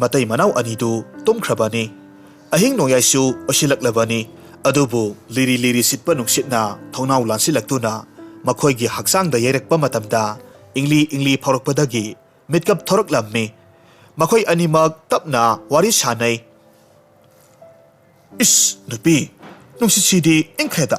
ꯃꯇꯩ ꯃꯅꯥꯎ ꯑꯅꯤꯗꯨ ꯇꯨꯝꯈ꯭ꯔꯕꯅꯤ꯫ ꯑꯍꯤꯡ ꯅꯣꯡꯌꯥꯏꯁꯨ ꯑꯣꯏꯁꯤꯜꯂꯛꯂꯕꯅꯤ꯫ ꯑꯗꯨꯕꯨ ꯂꯤꯔꯤ ꯂꯤꯔꯤ ꯁꯤꯠꯄ ꯅꯨꯡꯁꯤꯠꯅ ꯊꯣꯡꯅꯥꯎ ꯂꯥꯟꯁꯤꯜꯂꯛꯇꯨꯅ ꯃꯈꯣꯏꯒꯤ ꯍꯛꯆꯥꯡꯗ ꯌꯩꯔꯛꯄ ꯃꯇꯝꯗ ꯏꯪꯂꯤ ꯏꯪꯂꯤ ꯐꯥꯎꯔꯛꯄꯗꯒꯤ ꯃꯤꯠꯀꯞ ꯊꯣꯔꯛꯂꯝꯃꯤ꯫ ꯃꯈꯣꯏ ꯑꯅꯤꯃꯛ ꯇꯞꯅ ꯋꯥꯔꯤ ꯁꯥꯅꯩ꯫ "ꯏꯁ, ꯅꯨꯄꯤ, ꯅꯨꯡꯁꯤꯠꯁꯤꯗꯤ ꯏꯪꯈ꯭ꯔꯦꯗ!"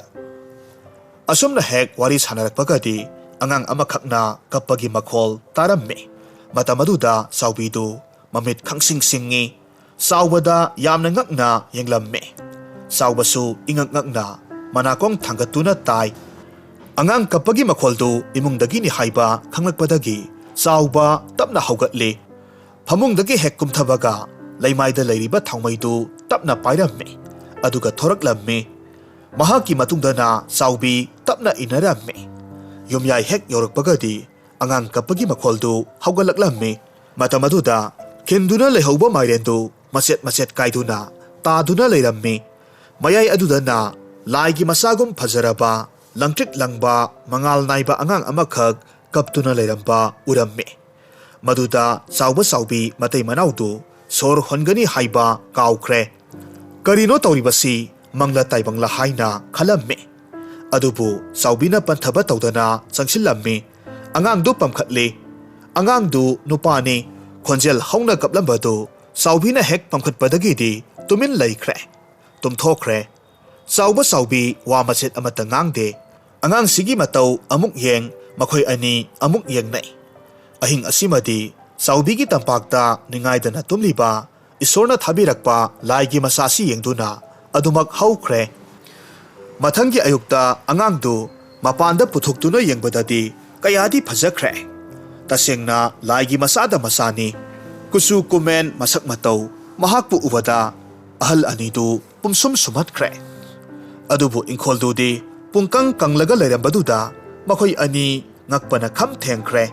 ꯑꯁꯨꯝꯅ ꯍꯦꯛ ꯋꯥꯔꯤ ꯁꯥꯟꯅꯔꯛꯄꯒꯗꯤ ꯑꯉꯥꯡ ꯑꯃꯈꯛꯅ ꯀꯞꯄꯒꯤ ꯃꯈꯣꯜ ꯇꯥꯔꯝꯃꯤ꯫ ꯃꯇꯝ ꯑꯗꯨꯗ ꯆꯥꯎꯕꯤꯗꯨ ꯃꯃꯤꯠ ꯈꯪꯁꯤꯡ ꯁꯤꯡꯉꯤ꯫ ꯆꯥꯎꯕꯗ ꯌꯥꯝꯅ ꯉꯛꯅ ꯌꯦꯡꯂꯝꯃꯤ꯫ ꯆꯥꯎꯕꯁꯨ ꯏꯉꯛ ꯉꯛꯅ ꯃꯅꯥꯀꯣꯡ ꯊꯥꯡꯒꯠꯇꯨꯅ ꯇꯥꯏ꯫ ꯑꯉꯥꯡ ꯀꯞꯄꯒꯤ ꯃꯈꯣꯜꯗꯨ ꯏꯃꯨꯡꯗꯒꯤꯅꯤ ꯍꯥꯏꯕ ꯈꯪꯂꯛꯄꯗꯒꯤ ꯆꯥꯎꯕ ꯇꯞꯅ ꯍꯧꯒꯠꯂꯤ꯫ ꯐꯃꯨꯡꯗꯒꯤ ꯍꯦꯛ ꯀꯨꯝꯊꯕꯒ ꯂꯩꯃꯥꯏꯗ ꯂꯩꯔꯤꯕ ꯊꯥꯎꯃꯩꯗꯨ ꯇꯞꯅ ꯄꯥꯏꯔꯝꯃꯤ꯫ ꯑꯗꯨꯒ ꯊꯣꯔꯛꯂꯝꯃꯤ꯫ ꯃꯍꯥꯛꯀꯤ ꯃꯇꯨꯡꯗꯅ ꯆꯥꯎꯕꯤ ꯇꯞꯅ ꯏꯟꯅꯔꯝꯃꯤ꯫ ꯌꯨꯝꯌꯥꯏ ꯍꯦꯛ ꯌꯧꯔꯛꯄꯒꯗꯤ ꯑꯉꯥꯡ ꯀꯞꯄꯒꯤ ꯃꯈꯣꯜꯗꯨ ꯍꯧꯒꯠꯂꯛꯂꯝꯃꯤ꯫ ꯃꯇꯝ ꯑꯗꯨꯗ ꯈꯤꯟꯗꯨꯅ ꯂꯩꯍꯧꯕ ꯃꯥꯏꯔꯦꯟꯗꯨ ꯃꯆꯦꯠ ꯃꯆꯦꯠ ꯀꯥꯏꯗꯨꯅ ꯇꯥꯗꯨꯅ ꯂꯩꯔꯝꯃꯤ꯫ ꯃꯌꯥꯏ ꯑꯗꯨꯗꯅ ꯂꯥꯏꯒꯤ ꯃꯆꯥꯒꯨꯝ ꯐꯖꯔꯕ, ꯂꯪꯇ꯭ꯔꯤꯛ ꯂꯪꯕ, ꯃꯉꯥꯜ ꯅꯥꯏꯕ ꯑꯉꯥꯡ ꯑꯃꯈꯛ ꯀꯞꯇꯨꯅ ꯂꯩꯔꯝꯕ ꯎꯔꯝꯃꯤ꯫ ꯃꯗꯨꯗ ꯆꯥꯎꯕ ꯆꯥꯎꯕꯤ ꯃꯇꯩ ꯃꯅꯥꯎꯗꯨ ꯁꯣꯔ ꯍꯣꯟꯒꯅꯤ ꯍꯥꯏꯕ ꯀꯥꯎꯈ꯭ꯔꯦ꯫ "ꯀꯔꯤꯅꯣ ꯇꯧꯔꯤꯕꯁꯤ? ꯃꯪꯂ ꯇꯥꯏꯕꯪꯂ?" ꯍꯥꯏꯅ ꯈꯜꯂꯝꯃꯤ꯫ ꯑꯗꯨꯕꯨ ꯆꯥꯎꯕꯤꯅ ꯄꯟꯊꯕ ꯇꯧꯗꯅ ꯆꯪꯁꯤꯜꯂꯝꯃꯤ꯫ ꯑꯉꯥꯡꯗꯨ ꯄꯝꯈꯠꯂꯤ꯫ ꯑꯉꯥꯡꯗꯨ ꯅꯨꯄꯥꯅꯤ꯫ ꯈꯣꯟꯖꯦꯜ ꯍꯧꯅ ꯀꯞꯂꯝꯕꯗꯨ ꯆꯥꯎꯕꯤꯅ ꯍꯦꯛ ꯄꯝꯈꯠꯄꯗꯒꯤꯗꯤ ꯇꯨꯃꯤꯟ ꯂꯩꯈ꯭ꯔꯦ꯫ ꯇꯨꯝꯊꯣꯛꯈ꯭ꯔꯦ꯫ ꯆꯥꯎꯕ ꯆꯥꯎꯕꯤ ꯋꯥ ꯃꯆꯦꯠ ꯑꯃꯠꯇ ꯉꯥꯡꯗꯦ꯫ ꯑꯉꯥꯡꯁꯤꯒꯤ ꯃꯇꯧ ꯑꯃꯨꯛ ꯌꯦꯡ, ꯃꯈꯣꯏ ꯑꯅꯤ ꯑꯃꯨꯛ ꯌꯦꯡꯅꯩ꯫ ꯑꯍꯤꯡ ꯑꯁꯤꯃꯗꯤ ꯆꯥꯎꯕꯤꯒꯤ ꯇꯝꯄꯥꯛꯇ ꯅꯤꯡꯉꯥꯏꯗꯅ ꯇꯨꯝꯂꯤꯕ ꯏꯁꯣꯔꯅ ꯊꯥꯕꯤꯔꯛꯄ ꯂꯥꯏꯒꯤ ꯃꯆꯥꯁꯤ ꯌꯦꯡꯗꯨꯅ ꯑꯗꯨꯃꯛ ꯍꯧꯈ꯭ꯔꯦ꯫ ꯃꯊꯪꯒꯤ ꯑꯌꯨꯛꯇ ꯑꯉꯥꯡꯗꯨ ꯃꯄꯥꯟꯗ ꯄꯨꯊꯣꯛꯇꯨꯅ ꯌꯦꯡꯕꯗꯗꯤ ꯀꯌꯥꯗꯤ ꯐꯖꯈ꯭ꯔꯦ꯫ ꯇꯁꯦꯡꯅ ꯂꯥꯏꯒꯤ ꯃꯆꯥꯗ ꯃꯆꯥꯅꯤ꯫ ꯀꯨꯆꯨ ꯀꯨꯃꯦꯟ, ꯃꯁꯛ ꯃꯇꯧ, ꯃꯍꯥꯛꯄꯨ ꯎꯕꯗ ꯑꯍꯜ ꯑꯅꯤꯗꯨ ꯄꯨꯝꯁꯨꯝ ꯁꯨꯝꯍꯠꯈ꯭ꯔꯦ꯫ ꯑꯗꯨꯕꯨ ꯏꯪꯈꯣꯜꯗꯨꯗꯤ ꯄꯨꯡꯀꯪ ꯀꯪꯂꯒ ꯂꯩꯔꯝꯕꯗꯨꯗ ꯃꯈꯣꯏ ꯑꯅꯤ ꯉꯛꯄꯅ ꯈꯝ ꯊꯦꯡꯈ꯭ꯔꯦ꯫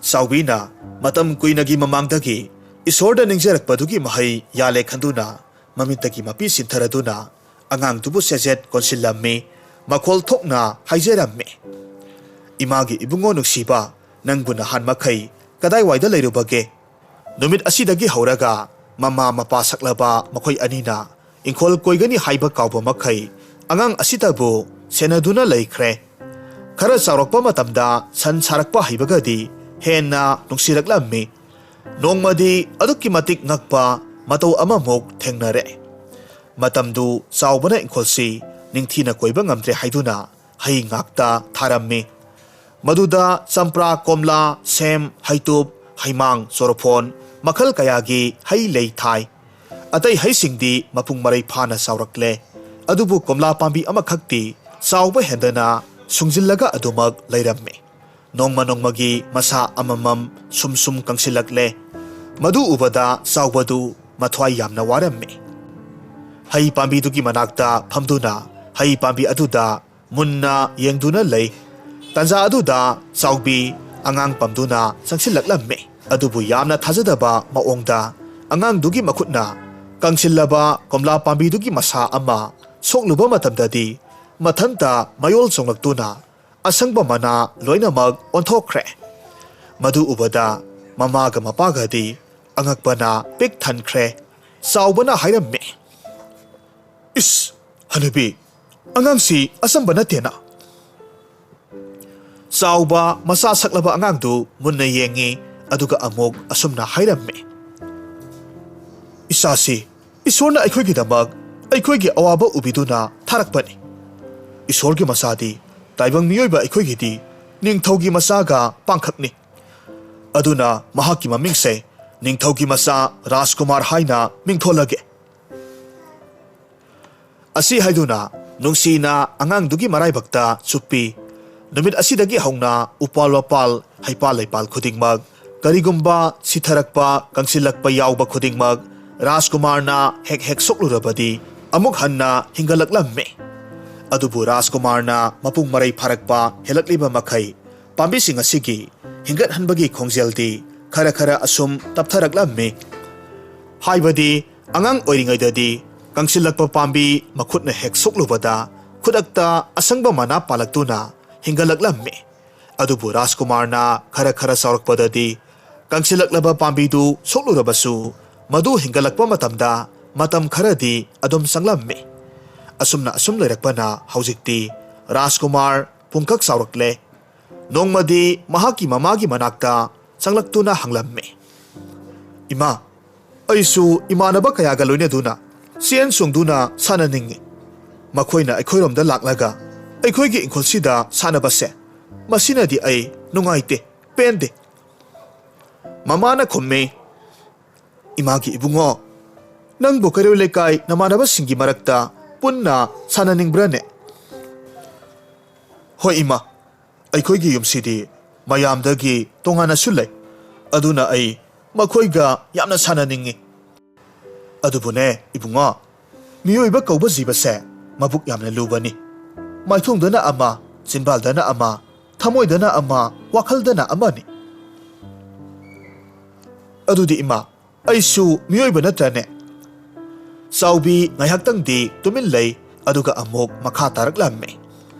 ꯆꯥꯎꯕꯤꯅ ꯃꯇꯝ ꯀꯨꯏꯅꯒꯤ ꯃꯃꯥꯡꯗꯒꯤ ꯏꯁꯣꯔꯗ ꯅꯤꯡꯖꯔꯛꯄꯗꯨꯒꯤ ꯃꯍꯩ ꯌꯥꯜꯂꯦ ꯈꯟꯗꯨꯅ ꯃꯃꯤꯠꯇꯒꯤ ꯃꯄꯤ ꯁꯤꯟꯊꯔꯗꯨꯅ ꯑꯉꯥꯡꯗꯨꯕꯨ ꯁꯦꯖꯦꯠ ꯀꯣꯟꯁꯤꯜꯂꯝꯃꯤ꯫ ꯃꯈꯣꯜ ꯊꯣꯛꯅ ꯍꯥꯏꯖꯔꯝꯃꯤ, "ꯏꯃꯥꯒꯤ ꯏꯕꯨꯡꯉꯣ ꯅꯨꯡꯁꯤꯕ, ꯅꯪꯕꯨ ꯅꯍꯥꯟ ꯃꯈꯩ ꯀꯗꯥꯏꯋꯥꯏꯗ ꯂꯩꯔꯨꯕꯒꯦ? ꯅꯨꯃꯤꯠ ꯑꯁꯤꯗꯒꯤ ꯍꯧꯔꯒ ꯃꯃꯥ ꯃꯄꯥ ꯁꯛꯂꯕ ꯃꯈꯣꯏ ꯑꯅꯤꯅ ꯏꯪꯈꯣꯜ ꯀꯣꯏꯒꯅꯤ ꯍꯥꯏꯕ ꯀꯥꯎꯕ ꯃꯈꯩ ꯑꯉꯥꯡ ꯑꯁꯤꯗꯕꯨ ꯁꯦꯟꯅꯗꯨꯅ ꯂꯩꯈ꯭ꯔꯦ꯫ ꯈꯔ ꯆꯥꯎꯔꯛꯄ ꯃꯇꯝꯗ ꯁꯟ ꯁꯥꯔꯛꯄ ꯍꯩꯕꯒꯗꯤ ꯍꯦꯟꯅ ꯅꯨꯡꯁꯤꯔꯛꯂꯝꯃꯤ꯫ ꯅꯣꯡꯃꯗꯤ ꯑꯗꯨꯛꯀꯤ ꯃꯇꯤꯛ ꯉꯛꯄ ꯃꯇꯧ ꯑꯃꯃꯨꯛ ꯊꯦꯡꯅꯔꯦ꯫ ꯃꯇꯝꯗꯨ ꯆꯥꯎꯕꯅ ꯏꯪꯈꯣꯜꯁꯤ ꯅꯤꯡꯊꯤꯅ ꯀꯣꯏꯕ ꯉꯝꯗ꯭ꯔꯦ ꯍꯥꯏꯗꯨꯅ ꯍꯩ ꯉꯥꯛꯇ ꯊꯥꯔꯝꯃꯤ꯫ ꯃꯗꯨꯗ ꯆꯝꯄ꯭ꯔꯥ, ꯀꯣꯝꯂꯥ, ꯁꯦꯝ, ꯍꯩꯇꯨꯞ, ꯍꯩꯃꯥꯡ, ꯆꯣꯔꯐꯣꯟ, ꯃꯈꯜ ꯀꯌꯥꯒꯤ ꯍꯩ ꯂꯩ ꯊꯥꯏ꯫ ꯑꯇꯩ ꯍꯩꯁꯤꯡꯗꯤ ꯃꯄꯨꯡ ꯃꯔꯩ ꯐꯥꯅ ꯆꯥꯎꯔꯛꯂꯦ꯫ ꯑꯗꯨꯕꯨ ꯀꯣꯝꯂꯥ ꯄꯥꯝꯕꯤ ꯑꯃꯈꯛꯇꯤ ꯆꯥꯎꯕ ꯍꯦꯟꯗꯅ ꯁꯨꯡꯖꯤꯜꯂꯒ ꯑꯗꯨꯃꯛ ꯂꯩꯔꯝꯃꯤ꯫ ꯅꯣꯡꯃ ꯅꯣꯡꯃꯒꯤ ꯃꯁꯥ ꯑꯃꯃꯝ ꯁꯨꯝ ꯁꯨꯝ ꯀꯪꯁꯤꯜꯂꯛꯂꯦ꯫ ꯃꯗꯨ ꯎꯕꯗ ꯆꯥꯎꯕꯗꯨ ꯃꯊ꯭ꯋꯥꯏ ꯌꯥꯝꯅ ꯋꯥꯔꯝꯃꯤ꯫ ꯍꯩ ꯄꯥꯝꯕꯤꯗꯨꯒꯤ ꯃꯅꯥꯛꯇ ꯐꯝꯗꯨꯅ ꯍꯩ ꯄꯥꯝꯕꯤ ꯑꯗꯨꯗ ꯃꯨꯟꯅ ꯌꯦꯡꯗꯨꯅ ꯂꯩ꯫ ꯇꯥꯟꯖꯥ ꯑꯗꯨꯗ ꯆꯥꯎꯕꯤ ꯑꯉꯥꯡ ꯄꯝꯗꯨꯅ ꯆꯪꯁꯤꯜꯂꯛꯂꯝꯃꯤ꯫ ꯑꯗꯨꯕꯨ ꯌꯥꯝꯅ ꯊꯥꯖꯗꯕ ꯃꯑꯣꯡꯗ ꯑꯉꯥꯡꯗꯨꯒꯤ ꯃꯈꯨꯠꯅ ꯀꯪꯁꯤꯜꯂꯕ ꯀꯣꯝꯂꯥ ꯄꯥꯝꯕꯤꯗꯨꯒꯤ ꯃꯁꯥ ꯑꯃ ꯁꯣꯛꯂꯨꯕ ꯃꯇꯝꯗꯗꯤ ꯃꯊꯟꯇ ꯃꯌꯣꯜ ꯆꯣꯡꯂꯛꯇꯨꯅ ꯑꯁꯪꯕ ꯃꯅꯥ ꯂꯣꯏꯅꯃꯛ ꯑꯣꯟꯊꯣꯛꯈ꯭ꯔꯦ꯫ ꯃꯗꯨ ꯎꯕꯗ ꯃꯃꯥꯒ ꯃꯄꯥꯒꯗꯤ ꯑꯉꯛꯄꯅ ꯄꯤꯛ ꯊꯟꯈ꯭ꯔꯦ꯫ ꯆꯥꯎꯕꯅ ꯍꯥꯏꯔꯝꯃꯤ, "ꯏꯁ, ꯍꯅꯨꯕꯤ, ꯑꯉꯥꯡꯁꯤ ꯑꯆꯝꯕ ꯅꯠꯇꯦꯅ!" ꯆꯥꯎꯕ ꯃꯆꯥ ꯁꯛꯂꯕ ꯑꯉꯥꯡꯗꯨ ꯃꯨꯟꯅ ꯌꯦꯡꯉꯤ, ꯑꯗꯨꯒ ꯑꯃꯨꯛ ꯑꯁꯨꯝꯅ ꯍꯥꯏꯔꯝꯃꯤ, "ꯏꯆꯥꯁꯤ ꯏꯁꯣꯔꯅ ꯑꯩꯈꯣꯏꯒꯤꯗꯃꯛ ꯑꯩꯈꯣꯏꯒꯤ ꯑꯋꯥꯕ ꯎꯕꯤꯗꯨꯅ ꯊꯥꯔꯛꯄꯅꯤ꯫ ꯏꯁꯣꯔꯒꯤ ꯃꯆꯥꯗꯤ ꯇꯥꯏꯕꯪ ꯃꯤꯑꯣꯏꯕ ꯑꯩꯈꯣꯏꯒꯤꯗꯤ ꯅꯤꯡꯊꯧꯒꯤ ꯃꯆꯥꯒ ꯄꯥꯡꯈꯛꯅꯤ꯫ ꯑꯗꯨꯅ ꯃꯍꯥꯛꯀꯤ ꯃꯃꯤꯡꯁꯦ ꯅꯤꯡꯊꯧꯒꯤ ꯃꯆꯥ ꯔꯥꯖꯀꯨꯃꯥꯔ ꯍꯥꯏꯅ ꯃꯤꯡꯊꯣꯜꯂꯒꯦ"꯫ ꯑꯁꯤ ꯍꯥꯏꯗꯨꯅ ꯅꯨꯡꯁꯤꯅ ꯑꯉꯥꯡꯗꯨꯒꯤ ꯃꯔꯥꯏꯕꯛꯇ ꯆꯨꯞꯄꯤ꯫ ꯅꯨꯃꯤꯠ ꯑꯁꯤꯗꯒꯤ ꯍꯧꯅ ꯎꯄꯥꯜ ꯋꯥꯄꯥꯜ, ꯍꯩꯄꯥꯜ ꯂꯩꯄꯥꯜ ꯈꯨꯗꯤꯡꯃꯛ, ꯀꯔꯤꯒꯨꯝꯕ ꯁꯤꯊꯔꯛꯄ, ꯀꯪꯁꯤꯜꯂꯛꯄ ꯌꯥꯎꯕ ꯈꯨꯗꯤꯡꯃꯛ ꯔꯥꯖꯀꯨꯃꯥꯔꯅ ꯍꯦꯛ ꯍꯦꯛ ꯁꯣꯛꯂꯨꯔꯕꯗꯤ ꯑꯃꯨꯛ ꯍꯟꯅ ꯍꯤꯡꯒꯠꯂꯛꯂꯝꯃꯤ꯫ ꯑꯗꯨꯕꯨ ꯔꯥꯖꯀꯨꯃꯥꯔꯅ ꯃꯄꯨꯡ ꯃꯔꯩ ꯐꯥꯔꯛꯄ ꯍꯦꯜꯂꯛꯂꯤꯕ ꯃꯈꯩ ꯄꯥꯝꯕꯤꯁꯤꯡ ꯑꯁꯤꯒꯤ ꯍꯤꯡꯒꯠꯍꯟꯕꯒꯤ ꯈꯣꯡꯖꯦꯜꯗꯤ ꯈꯔ ꯈꯔ ꯑꯁꯨꯝ ꯇꯞꯊꯔꯛꯂꯝꯃꯤ꯫ ꯍꯥꯏꯕꯗꯤ ꯑꯉꯥꯡ ꯑꯣꯏꯔꯤꯉꯩꯗꯗꯤ ꯀꯪꯁꯤꯜꯂꯛꯄ ꯄꯥꯝꯕꯤ ꯃꯈꯨꯠꯅ ꯍꯦꯛ ꯁꯣꯛꯂꯨꯕꯗ ꯈꯨꯗꯛꯇ ꯑꯁꯪꯕ ꯃꯅꯥ ꯄꯥꯜꯂꯛꯇꯨꯅ ꯍꯤꯡꯒꯠꯂꯛꯂꯝꯃꯤ꯫ ꯑꯗꯨꯕꯨ ꯔꯥꯖꯀꯨꯃꯥꯔꯅ ꯈꯔ ꯈꯔ ꯆꯥꯎꯔꯛꯄꯗꯗꯤ ꯀꯪꯁꯤꯜꯂꯛꯂꯕ ꯄꯥꯝꯕꯤꯗꯨ ꯁꯣꯛꯂꯨꯔꯕꯁꯨ ꯃꯗꯨ ꯍꯤꯡꯒꯠꯂꯛꯄ ꯃꯇꯝꯗ ꯃꯇꯝ ꯈꯔꯗꯤ ꯑꯗꯨꯝ ꯆꯪꯂꯝꯃꯤ꯫ ꯑꯁꯨꯝꯅ ꯑꯁꯨꯝ ꯂꯩꯔꯛꯄꯅ ꯍꯧꯖꯤꯛꯇꯤ ꯔꯥꯖꯀꯨꯃꯥꯔ ꯄꯨꯡꯀꯛ ꯆꯥꯎꯔꯛꯂꯦ꯫ ꯅꯣꯡꯃꯗꯤ ꯃꯍꯥꯛꯀꯤ ꯃꯃꯥꯒꯤ ꯃꯅꯥꯛꯇ ꯆꯪꯂꯛꯇꯨꯅ ꯍꯪꯂꯝꯃꯤ, "ꯏꯃꯥ, ꯑꯩꯁꯨ ꯏꯃꯥꯟꯅꯕ ꯀꯌꯥꯒ ꯂꯣꯏꯅꯗꯨꯅ ꯆꯦꯟ ꯆꯣꯡꯗꯨꯅ ꯁꯥꯟꯅꯅꯤꯡꯏ꯫ ꯃꯈꯣꯏꯅ ꯑꯩꯈꯣꯏꯔꯣꯝꯗ ꯂꯥꯛꯂꯒ ꯑꯩꯈꯣꯏꯒꯤ ꯏꯪꯈꯣꯜꯁꯤꯗ ꯁꯥꯟꯅꯕꯁꯦ, ꯃꯁꯤꯅꯗꯤ ꯑꯩ ꯅꯨꯡꯉꯥꯏꯇꯦ, ꯄꯦꯟꯗꯦ"꯫ ꯃꯃꯥꯅ ꯈꯨꯝꯃꯤ, "ꯏꯃꯥꯒꯤ ꯏꯕꯨꯡꯉꯣ, ꯅꯪꯕꯨ ꯀꯩꯔꯣꯏ ꯂꯩꯀꯥꯏ ꯅꯃꯥꯟꯅꯕꯁꯤꯡꯒꯤ ꯃꯔꯛꯇ ꯄꯨꯟꯅ ꯁꯥꯟꯅꯅꯤꯡꯕ꯭ꯔꯥꯅꯦ?" "ꯍꯣꯏ ꯏꯃꯥ, ꯑꯩꯈꯣꯏꯒꯤ ꯌꯨꯝꯁꯤꯗꯤ ꯃꯌꯥꯝꯗꯒꯤ ꯇꯣꯉꯥꯟꯅꯁꯨ ꯂꯩ, ꯑꯗꯨꯅ ꯑꯩ ꯃꯈꯣꯏꯒ ꯌꯥꯝꯅ ꯁꯥꯟꯅꯅꯤꯡꯏ꯫ ꯑꯗꯨꯕꯨꯅꯦ ꯏꯕꯨꯡꯉꯣ, ꯃꯤꯑꯣꯏꯕ ꯀꯧꯕ ꯖꯤꯕꯁꯦ ꯃꯕꯨꯛ ꯌꯥꯝꯅ ꯂꯨꯕꯅꯤ꯫ ꯃꯥꯏꯊꯣꯡꯗꯅ ꯑꯃ, ꯆꯤꯟꯕꯥꯜꯗꯅ ꯑꯃ, ꯊꯃꯣꯏꯗꯅ ꯑꯃ, ꯋꯥꯈꯜꯗꯅ ꯑꯃꯅꯤ꯫ ꯑꯗꯨꯗꯤ ꯏꯃꯥ, ꯑꯩꯁꯨ ꯃꯤꯑꯣꯏꯕ ꯅꯠꯇ꯭ꯔꯅꯦ? ꯆꯥꯎꯕꯤ ꯉꯥꯏꯍꯥꯛꯇꯪꯗꯤ ꯇꯨꯃꯤꯟ ꯂꯩ, ꯑꯗꯨꯒ ꯑꯃꯨꯛ ꯃꯈꯥ ꯇꯥꯔꯛꯂꯝꯃꯤ꯫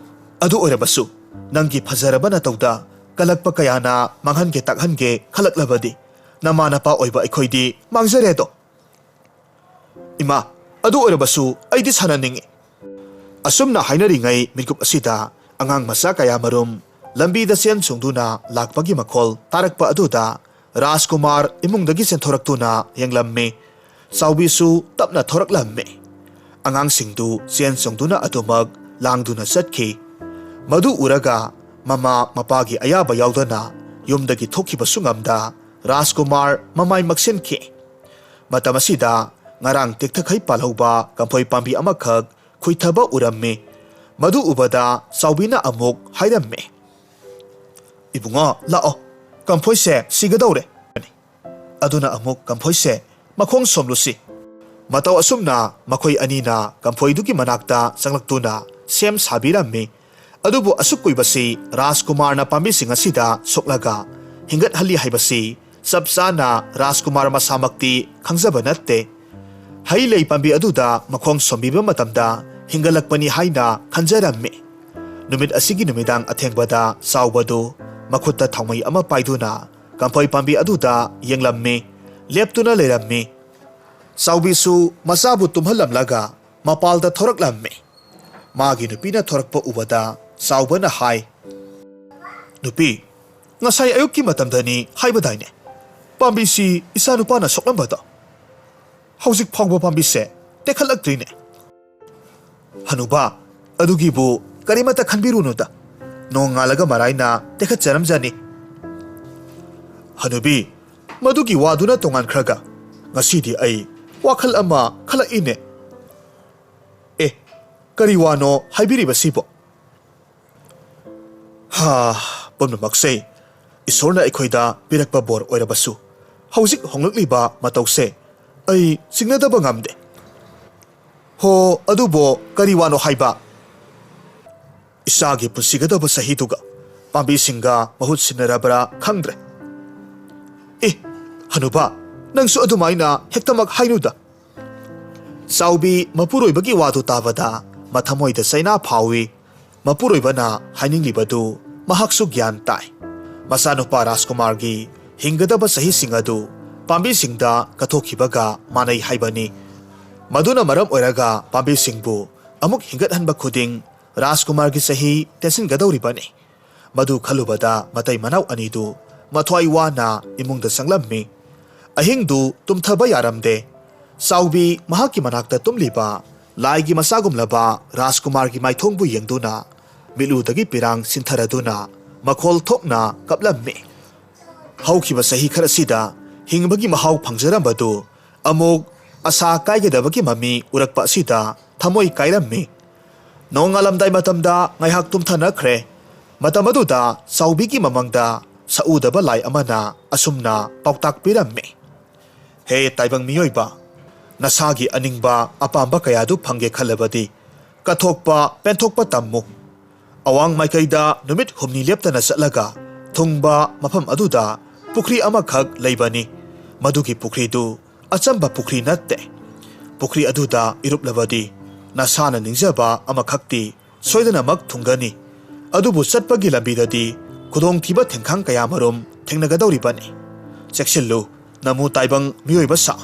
ꯑꯗꯨ ꯑꯣꯏꯔꯕꯁꯨ ꯅꯪꯒꯤ ꯐꯖꯔꯕ ꯅꯇꯧꯗ ꯀꯜꯂꯛꯄ ꯀꯌꯥꯅ ꯃꯥꯡꯍꯟꯒꯦ ꯇꯥꯛꯍꯟꯒꯦ ꯈꯜꯂꯛꯂꯕꯗꯤ ꯅꯃꯥ ꯅꯄꯥ ꯑꯣꯏꯕ ꯑꯩꯈꯣꯏꯗꯤ ꯃꯥꯡꯖꯔꯦꯗꯣ꯫ ꯏꯃꯥ, ꯑꯗꯨ ꯑꯣꯏꯔꯕꯁꯨ ꯑꯩꯗꯤ ꯁꯥꯟꯅꯅꯤꯡꯏ꯫ ꯑꯁꯨꯝꯅ ꯍꯥꯏꯅꯔꯤꯉꯩ ꯃꯤꯠꯀꯨꯞ ꯑꯁꯤꯗ ꯑꯉꯥꯡ ꯃꯆꯥ ꯀꯌꯥꯃꯔꯨꯝ ꯂꯝꯕꯤꯗ ꯆꯦꯟ ꯆꯣꯡꯗꯨꯅ ꯂꯥꯛꯄꯒꯤ ꯃꯈꯣꯜ ꯇꯥꯔꯛꯄ ꯑꯗꯨꯗ ꯔꯥꯖꯀꯨꯃꯥꯔ ꯏꯃꯨꯡꯗꯒꯤ ꯆꯦꯟꯊꯣꯔꯛꯇꯨꯅ ꯌꯦꯡꯂꯝꯃꯤ꯫ ꯆꯥꯎꯕꯤꯁꯨ ꯇꯞꯅ ꯊꯣꯔꯛꯂꯝꯃꯤ꯫ ꯑꯉꯥꯡꯁꯤꯡꯗꯨ ꯆꯦꯟ ꯆꯣꯡꯗꯨꯅ ꯑꯗꯨꯃꯛ ꯂꯥꯡꯗꯨꯅ ꯆꯠꯈꯤ꯫ ꯃꯗꯨ ꯎꯔꯒ ꯃꯃꯥ ꯃꯄꯥꯒꯤ ꯑꯌꯥꯕ ꯌꯥꯎꯗꯅ ꯌꯨꯝꯗꯒꯤ ꯊꯣꯛꯈꯤꯕꯁꯨ ꯉꯝꯗ ꯔꯥꯖꯀꯨꯃꯥꯔ ꯃꯃꯥꯏ ꯃꯛꯁꯤꯟꯈꯤ꯫ ꯃꯇꯝ ꯑꯁꯤꯗ ꯉꯔꯥꯡ ꯇꯦꯛꯊꯈꯩ ꯄꯥꯜꯍꯧꯕ ꯀꯝꯐꯣꯏ ꯄꯥꯝꯕꯤ ꯑꯃꯈꯛ ꯈꯨꯏꯊꯕ ꯎꯔꯝꯃꯤ꯫ ꯃꯗꯨ ꯎꯕꯗ ꯆꯥꯎꯕꯤꯅ ꯑꯃꯨꯛ ꯍꯥꯏꯔꯝꯃꯤ, "ꯏꯕꯨꯡꯉꯣ, ꯂꯥꯛꯑꯣ, ꯀꯝꯐꯣꯏꯁꯦ ꯁꯤꯒꯗꯧꯔꯦ꯫" ꯑꯗꯨꯅ ꯑꯃꯨꯛ ꯀꯝꯐꯣꯏꯁꯦ ꯃꯈꯣꯡ ꯁꯣꯝꯂꯨꯁꯤ꯫ ꯃꯇꯧ ꯑꯁꯨꯝꯅ ꯃꯈꯣꯏ ꯑꯅꯤꯅ ꯀꯝꯐꯣꯏꯗꯨꯒꯤ ꯃꯅꯥꯛꯇ ꯆꯪꯂꯛꯇꯨꯅ ꯁꯦꯝ ꯁꯥꯕꯤꯔꯝꯃꯤ꯫ ꯑꯗꯨꯕꯨ ꯑꯁꯨꯛ ꯀꯨꯏꯕꯁꯤ ꯔꯥꯖꯀꯨꯃꯥꯔꯅ ꯄꯥꯝꯕꯤꯁꯤꯡ ꯑꯁꯤꯗ ꯁꯣꯛꯂꯒ ꯍꯤꯡꯒꯠꯍꯜꯂꯤ ꯍꯥꯏꯕꯁꯤ ꯆꯞ ꯆꯥꯅ ꯔꯥꯖꯀꯨꯃꯥꯔ ꯃꯁꯥꯃꯛꯇꯤ ꯈꯪꯖꯕ ꯅꯠꯇꯦ꯫ ꯍꯩ ꯂꯩ ꯄꯥꯝꯕꯤ ꯑꯗꯨꯗ ꯃꯈꯣꯡ ꯁꯣꯝꯕꯤꯕ ꯃꯇꯝꯗ ꯍꯤꯡꯒꯠꯂꯛꯄꯅꯤ ꯍꯥꯏꯅ ꯈꯟꯖꯔꯝꯃꯤ꯫ ꯅꯨꯃꯤꯠ ꯑꯁꯤꯒꯤ ꯅꯨꯃꯤꯗꯥꯡ ꯑꯊꯦꯡꯕꯗ ꯆꯥꯎꯕꯗꯨ ꯃꯈꯨꯠꯇ ꯊꯥꯎꯃꯩ ꯑꯃ ꯄꯥꯏꯗꯨꯅ ꯀꯝꯐꯣꯏ ꯄꯥꯝꯕꯤ ꯑꯗꯨꯗ ꯌꯦꯡꯂꯝꯃꯤ, ꯂꯦꯞꯇꯨꯅ ꯂꯩꯔꯝꯃꯤ꯫ ꯆꯥꯎꯕꯤꯁꯨ ꯃꯆꯥꯕꯨ ꯇꯨꯝꯍꯜꯂꯝꯂꯒ ꯃꯄꯥꯜꯗ ꯊꯣꯔꯛꯂꯝꯃꯤ꯫ ꯃꯥꯒꯤ ꯅꯨꯄꯤꯅ ꯊꯣꯔꯛꯄ ꯎꯕꯗ ꯆꯥꯎꯕꯅ ꯍꯥꯏ, "ꯅꯨꯄꯤ, ꯉꯁꯥꯏ ꯑꯌꯨꯛꯀꯤ ꯃꯇꯝꯗꯅꯤ ꯍꯥꯏꯕꯗꯥꯏꯅꯦ ꯄꯥꯝꯕꯤꯁꯤ ꯏꯆꯥꯅꯨꯄꯥꯅ ꯁꯣꯛꯂꯝꯕꯗꯣ? ꯍꯧꯖꯤꯛ ꯐꯥꯎꯕ ꯄꯥꯝꯕꯤꯁꯦ ꯇꯦꯛꯈꯠꯂꯛꯇ꯭ꯔꯤꯅꯦ꯫" "ꯍꯅꯨꯕꯥ, ꯑꯗꯨꯒꯤꯕꯨ ꯀꯔꯤꯃꯠꯇ ꯈꯟꯕꯤꯔꯨꯅꯨꯗ, ꯅꯣꯡꯉꯥꯜꯂꯒ ꯃꯔꯥꯏꯅ ꯇꯦꯛꯈꯠꯆꯔꯝꯖꯅꯤ꯫" "ꯍꯅꯨꯕꯤ, ꯃꯗꯨꯒꯤ ꯋꯥꯗꯨꯅ ꯇꯣꯉꯥꯟꯈ꯭ꯔꯒ ꯉꯁꯤꯗꯤ ꯑꯩ ꯋꯥꯈꯜ ꯑꯃ ꯈꯜꯂꯛꯏꯅꯦ꯫" "ꯑꯦ, ꯀꯔꯤ ꯋꯥꯅꯣ ꯍꯥꯏꯕꯤꯔꯤꯕꯁꯤꯕꯣ?" "ꯍꯥ, ꯄꯨꯝꯅꯃꯛꯁꯦ ꯏꯁꯣꯔꯅ ꯑꯩꯈꯣꯏꯗ ꯄꯤꯔꯛꯄ ꯕꯣꯔ ꯑꯣꯏꯔꯕꯁꯨ, ꯍꯧꯖꯤꯛ ꯍꯣꯡꯂꯛꯂꯤꯕ ꯃꯇꯧꯁꯦ ꯑꯩ ꯆꯤꯡꯅꯗꯕ ꯉꯝꯗꯦ꯫" ꯍꯣ, ꯑꯗꯨꯕꯨ ꯀꯔꯤ ꯋꯥꯅꯣ ꯍꯥꯏꯕ? ꯏꯆꯥꯒꯤ ꯄꯨꯟꯁꯤꯒꯗꯕ ꯆꯍꯤꯗꯨꯒ ꯄꯥꯝꯕꯤꯁꯤꯡꯒ ꯃꯍꯨꯠ ꯁꯤꯟꯅꯔꯕ꯭ꯔꯥ ꯈꯪꯗ꯭ꯔꯦ꯫ ꯑꯦ, ꯍꯅꯨꯕ, ꯅꯪꯁꯨ ꯑꯗꯨꯃꯥꯏꯅ ꯍꯦꯛꯇꯃꯛ ꯍꯥꯏꯅꯨꯗ꯫ ꯆꯥꯎꯕꯤ ꯃꯄꯨꯔꯣꯏꯕꯒꯤ ꯋꯥꯗꯨ ꯇꯥꯕꯗ ꯃꯊꯃꯣꯏꯗ ꯆꯩꯅꯥ ꯐꯥꯎꯏ꯫ ꯃꯄꯨꯔꯣꯏꯕꯅ ꯍꯥꯏꯅꯤꯡꯂꯤꯕꯗꯨ ꯃꯍꯥꯛꯁꯨ ꯒ꯭ꯌꯥꯟ ꯇꯥꯏ꯫ ꯃꯆꯥꯅꯨꯄꯥ ꯔꯥꯖꯀꯨꯃꯥꯔꯒꯤ ꯍꯤꯡꯒꯗꯕ ꯆꯍꯤꯁꯤꯡ ꯑꯗꯨ ꯄꯥꯝꯕꯤꯁꯤꯡꯗ ꯀꯠꯊꯣꯛꯈꯤꯕꯒ ꯃꯥꯟꯅꯩ ꯍꯥꯏꯕꯅꯤ꯫ ꯃꯗꯨꯅ ꯃꯔꯝ ꯑꯣꯏꯔꯒ ꯄꯥꯝꯕꯤꯁꯤꯡꯕꯨ ꯑꯃꯨꯛ ꯍꯤꯡꯒꯠꯍꯟꯕ ꯈꯨꯗꯤꯡ ꯔꯥꯖꯀꯨꯃꯥꯔꯒꯤ ꯆꯍꯤ ꯇꯦꯟꯁꯤꯟꯒꯗꯧꯔꯤꯕꯅꯤ꯫ ꯃꯗꯨ ꯈꯜꯂꯨꯕꯗ ꯃꯇꯩ ꯃꯅꯥꯎ ꯑꯅꯤꯗꯨ ꯃꯊ꯭ꯋꯥꯏ ꯋꯥꯅ ꯏꯃꯨꯡꯗ ꯆꯪꯂꯝꯃꯤ꯫ ꯑꯍꯤꯡꯗꯨ ꯇꯨꯝꯊꯕ ꯌꯥꯔꯝꯗꯦ꯫ ꯆꯥꯎꯕꯤ ꯃꯍꯥꯛꯀꯤ ꯃꯅꯥꯛꯇ ꯇꯨꯝꯂꯤꯕ ꯂꯥꯏꯒꯤ ꯃꯆꯥꯒꯨꯝꯂꯕ ꯔꯥꯖꯀꯨꯃꯥꯔꯒꯤ ꯃꯥꯏꯊꯣꯡꯕꯨ ꯌꯦꯡꯗꯨꯅ ꯃꯤꯠꯂꯨꯗꯒꯤ ꯄꯤꯔꯥꯡ ꯁꯤꯟꯊꯔꯗꯨꯅ ꯃꯈꯣꯜ ꯊꯣꯛꯅ ꯀꯞꯂꯝꯃꯤ꯫ ꯍꯧꯈꯤꯕ ꯆꯍꯤ ꯈꯔꯁꯤꯗ ꯍꯤꯡꯕꯒꯤ ꯃꯍꯥꯎ ꯐꯪꯖꯔꯝꯕꯗꯨ ꯑꯃꯨꯛ ꯑꯁꯥ ꯀꯥꯏꯒꯗꯕꯒꯤ ꯃꯃꯤ ꯎꯔꯛꯄ ꯑꯁꯤꯗ ꯊꯃꯣꯏ ꯀꯥꯏꯔꯝꯃꯤ꯫ ꯅꯣꯡꯉꯥꯜꯂꯝꯗꯥꯏ ꯃꯇꯝꯗ ꯉꯥꯏꯍꯥꯛ ꯇꯨꯝꯊꯅꯈ꯭ꯔꯦ꯫ ꯃꯇꯝ ꯑꯗꯨꯗ ꯆꯥꯎꯕꯤꯒꯤ ꯃꯃꯥꯡꯗ ꯁꯛꯎꯗꯕ ꯂꯥꯏ ꯑꯃꯅ ꯑꯁꯨꯝꯅ ꯄꯥꯎꯇꯥꯛ ꯄꯤꯔꯝꯃꯤ, "ꯍꯦ ꯇꯥꯏꯕꯪ ꯃꯤꯑꯣꯏꯕ, ꯅꯁꯥꯒꯤ ꯑꯅꯤꯡꯕ ꯑꯄꯥꯝꯕ ꯀꯌꯥꯗꯨ ꯐꯪꯒꯦ ꯈꯜꯂꯕꯗꯤ ꯀꯠꯊꯣꯛꯄ ꯄꯦꯟꯊꯣꯛꯄ ꯇꯝꯃꯨ꯫ ꯑꯋꯥꯡ ꯃꯥꯏꯀꯩꯗ ꯅꯨꯃꯤꯠ ꯍꯨꯝꯅꯤ ꯂꯦꯞꯇꯅ ꯆꯠꯂꯒ ꯊꯨꯡꯕ ꯃꯐꯝ ꯑꯗꯨꯗ ꯄꯨꯈ꯭ꯔꯤ ꯑꯃꯈꯛ ꯂꯩꯕꯅꯤ꯫ ꯃꯗꯨꯒꯤ ꯄꯨꯈ꯭ꯔꯤꯗꯨ ꯑꯆꯝꯕ ꯄꯨꯈ꯭ꯔꯤ ꯅꯠꯇꯦ꯫ ꯄꯨꯈ꯭ꯔꯤ ꯑꯗꯨꯗ ꯏꯔꯨꯞꯂꯕꯗꯤ ꯅꯁꯥꯅ ꯅꯤꯡꯖꯕ ꯑꯃꯈꯛꯇꯤ ꯁꯣꯏꯗꯅꯃꯛ ꯊꯨꯡꯒꯅꯤ꯫ ꯑꯗꯨꯕꯨ ꯆꯠꯄꯒꯤ ꯂꯝꯕꯤꯗꯗꯤ ꯈꯨꯗꯣꯡꯊꯤꯕ ꯊꯦꯡꯈꯥꯡ ꯀꯌꯥꯃꯔꯨꯝ ꯊꯦꯡꯅꯒꯗꯧꯔꯤꯕꯅꯤ꯫ ꯆꯦꯛꯁꯤꯜꯂꯨ, ꯅꯃꯨ ꯇꯥꯏꯕꯪ ꯃꯤꯑꯣꯏꯕ ꯁꯥ꯫"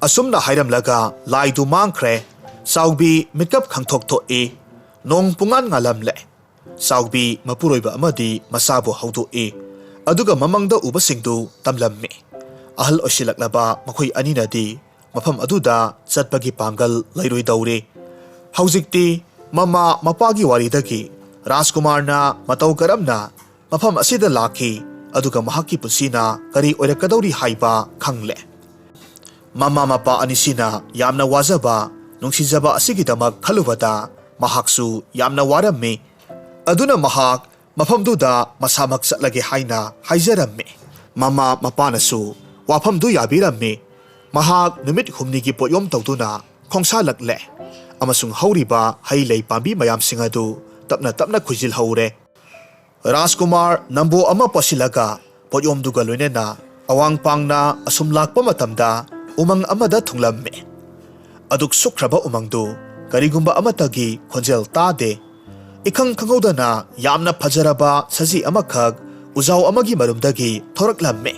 ꯑꯁꯨꯝꯅ ꯍꯥꯏꯔꯝꯂꯒ ꯂꯥꯏꯗꯨ ꯃꯥꯡꯈ꯭ꯔꯦ꯫ ꯆꯥꯎꯕꯤ ꯃꯤꯠꯀꯞ ꯈꯪꯊꯣꯛ ꯊꯣꯛꯏ꯫ ꯅꯣꯡ ꯄꯨꯡꯉꯥꯟ ꯉꯥꯜꯂꯝꯂꯦ꯫ ꯆꯥꯎꯕꯤ ꯃꯄꯨꯔꯣꯏꯕ ꯑꯃꯗꯤ ꯃꯆꯥꯕꯨ ꯍꯧꯗꯣꯛꯏ꯫ ꯑꯗꯨꯒ ꯃꯃꯪꯗ ꯎꯕꯁꯤꯡꯗꯨ ꯇꯝꯂꯝꯃꯤ꯫ ꯑꯍꯜ ꯑꯣꯏꯁꯤꯜꯂꯛꯂꯕ ꯃꯈꯣꯏ ꯑꯅꯤꯅꯗꯤ ꯃꯐꯝ ꯑꯗꯨꯗ ꯆꯠꯄꯒꯤ ꯄꯥꯡꯒꯜ ꯂꯩꯔꯣꯏꯗꯧꯔꯤ꯫ ꯍꯧꯖꯤꯛꯇꯤ ꯃꯃꯥ ꯃꯄꯥꯒꯤ ꯋꯥꯔꯤꯗꯒꯤ ꯔꯥꯖꯀꯨꯃꯥꯔꯅ ꯃꯇꯧ ꯀꯔꯝꯅ ꯃꯐꯝ ꯑꯁꯤꯗ ꯂꯥꯛꯈꯤ, ꯑꯗꯨꯒ ꯃꯍꯥꯛꯀꯤ ꯄꯨꯟꯁꯤꯅ ꯀꯔꯤ ꯑꯣꯏꯔꯛꯀꯗꯧꯔꯤ ꯍꯥꯏꯕ ꯈꯪꯂꯦ꯫ ꯃꯃꯥ ꯃꯄꯥ ꯑꯅꯤꯁꯤꯅ ꯌꯥꯝꯅ ꯋꯥꯖꯕ, ꯅꯨꯡꯁꯤꯖꯕ ꯑꯁꯤꯒꯤꯗꯃꯛ ꯈꯜꯂꯨꯕꯗ ꯃꯍꯥꯛꯁꯨ ꯌꯥꯝꯅ ꯋꯥꯔꯝꯃꯤ꯫ ꯑꯗꯨꯅ ꯃꯍꯥꯛ ꯃꯐꯝꯗꯨꯗ ꯃꯁꯥꯃꯛ ꯆꯠꯂꯒꯦ ꯍꯥꯏꯅ ꯍꯥꯏꯖꯔꯝꯃꯤ꯫ ꯃꯃꯥ ꯃꯄꯥꯅꯁꯨ ꯋꯥꯐꯝꯗꯨ ꯌꯥꯕꯤꯔꯝꯃꯤ꯫ ꯃꯍꯥꯛ ꯅꯨꯃꯤꯠ ꯍꯨꯝꯅꯤꯒꯤ ꯄꯣꯠꯌꯣꯝ ꯇꯧꯗꯨꯅ ꯈꯣꯡꯁꯥꯜꯂꯛꯂꯦ, ꯑꯃꯁꯨꯡ ꯍꯧꯔꯤꯕ ꯍꯩ ꯂꯩ ꯄꯥꯝꯕꯤ ꯃꯌꯥꯝꯁꯤꯡ ꯑꯗꯨ ꯇꯞꯅ ꯇꯞꯅ ꯈꯨꯏꯖꯤꯜꯍꯧꯔꯦ꯫ ꯔꯥꯖꯀꯨꯃꯥꯔ ꯅꯝꯕꯣ ꯑꯃ ꯄꯣꯠꯁꯤꯜꯂꯒ ꯄꯣꯠꯌꯣꯝꯗꯨꯒ ꯂꯣꯏꯅꯅ ꯑꯋꯥꯡ ꯄꯥꯡꯅ ꯑꯁꯨꯝ ꯂꯥꯛꯄ ꯃꯇꯝꯗ ꯎꯃꯪ ꯑꯃꯗ ꯊꯨꯡꯂꯝꯃꯤ꯫ ꯑꯗꯨꯛ ꯁꯨꯛꯈ꯭ꯔꯕ ꯎꯃꯪꯗꯨ ꯀꯔꯤꯒꯨꯝꯕ ꯑꯃꯠꯇꯒꯤ ꯈꯣꯟꯖꯦꯜ ꯇꯥꯗꯦ꯫ ꯏꯈꯪ ꯈꯪꯍꯧꯗꯅ ꯌꯥꯝꯅ ꯐꯖꯔꯕ ꯁꯖꯤ ꯑꯃꯈꯛ ꯎꯖꯥꯎ ꯑꯃꯒꯤ ꯃꯔꯨꯝꯗꯒꯤ ꯊꯣꯔꯛꯂꯝꯃꯤ꯫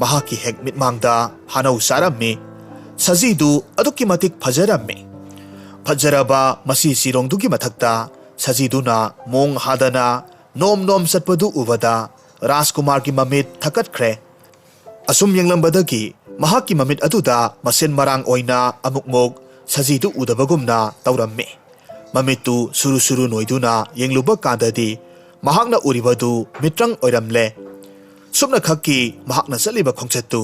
ꯃꯍꯥꯛꯀꯤ ꯍꯦꯛ ꯃꯤꯠꯃꯥꯡꯗ ꯍꯥꯅꯧ ꯆꯥꯔꯝꯃꯤ꯫ ꯁꯖꯤꯗꯨ ꯑꯗꯨꯛꯀꯤ ꯃꯇꯤꯛ ꯐꯖꯔꯝꯃꯤ꯫ ꯐꯖꯔꯕ ꯃꯁꯤ ꯆꯤꯔꯣꯡꯗꯨꯒꯤ ꯃꯊꯛꯇ ꯁꯖꯤꯗꯨꯅ ꯃꯣꯡ ꯍꯥꯗꯅ ꯅꯣꯝ ꯅꯣꯝ ꯆꯠꯄꯗꯨ ꯎꯕꯗ ꯔꯥꯖꯀꯨꯃꯥꯔꯒꯤ ꯃꯃꯤꯠ ꯊꯛꯀꯠꯈ꯭ꯔꯦ꯫ ꯑꯁꯨꯝ ꯌꯦꯡꯂꯝꯕꯗꯒꯤ ꯃꯍꯥꯛꯀꯤ ꯃꯃꯤꯠ ꯑꯗꯨꯗ ꯃꯁꯦꯟ ꯃꯔꯥꯡ ꯑꯣꯏꯅ ꯑꯃꯨꯛꯃꯨꯛ ꯁꯖꯤꯗꯨ ꯎꯗꯕꯒꯨꯝꯅ ꯇꯧꯔꯝꯃꯤ꯫ ꯃꯃꯤꯠꯇꯨ ꯁꯨꯔꯨ ꯁꯨꯔꯨ ꯅꯣꯏꯗꯨꯅ ꯌꯦꯡꯂꯨꯕ ꯀꯥꯟꯗꯗꯤ ꯃꯍꯥꯛꯅ ꯎꯔꯤꯕꯗꯨ ꯃꯤꯇ꯭ꯔꯪ ꯑꯣꯏꯔꯝꯂꯦ꯫ ꯁꯨꯞꯅꯈꯛꯀꯤ ꯃꯍꯥꯛꯅ ꯆꯠꯂꯤꯕ ꯈꯣꯡꯆꯠꯇꯨ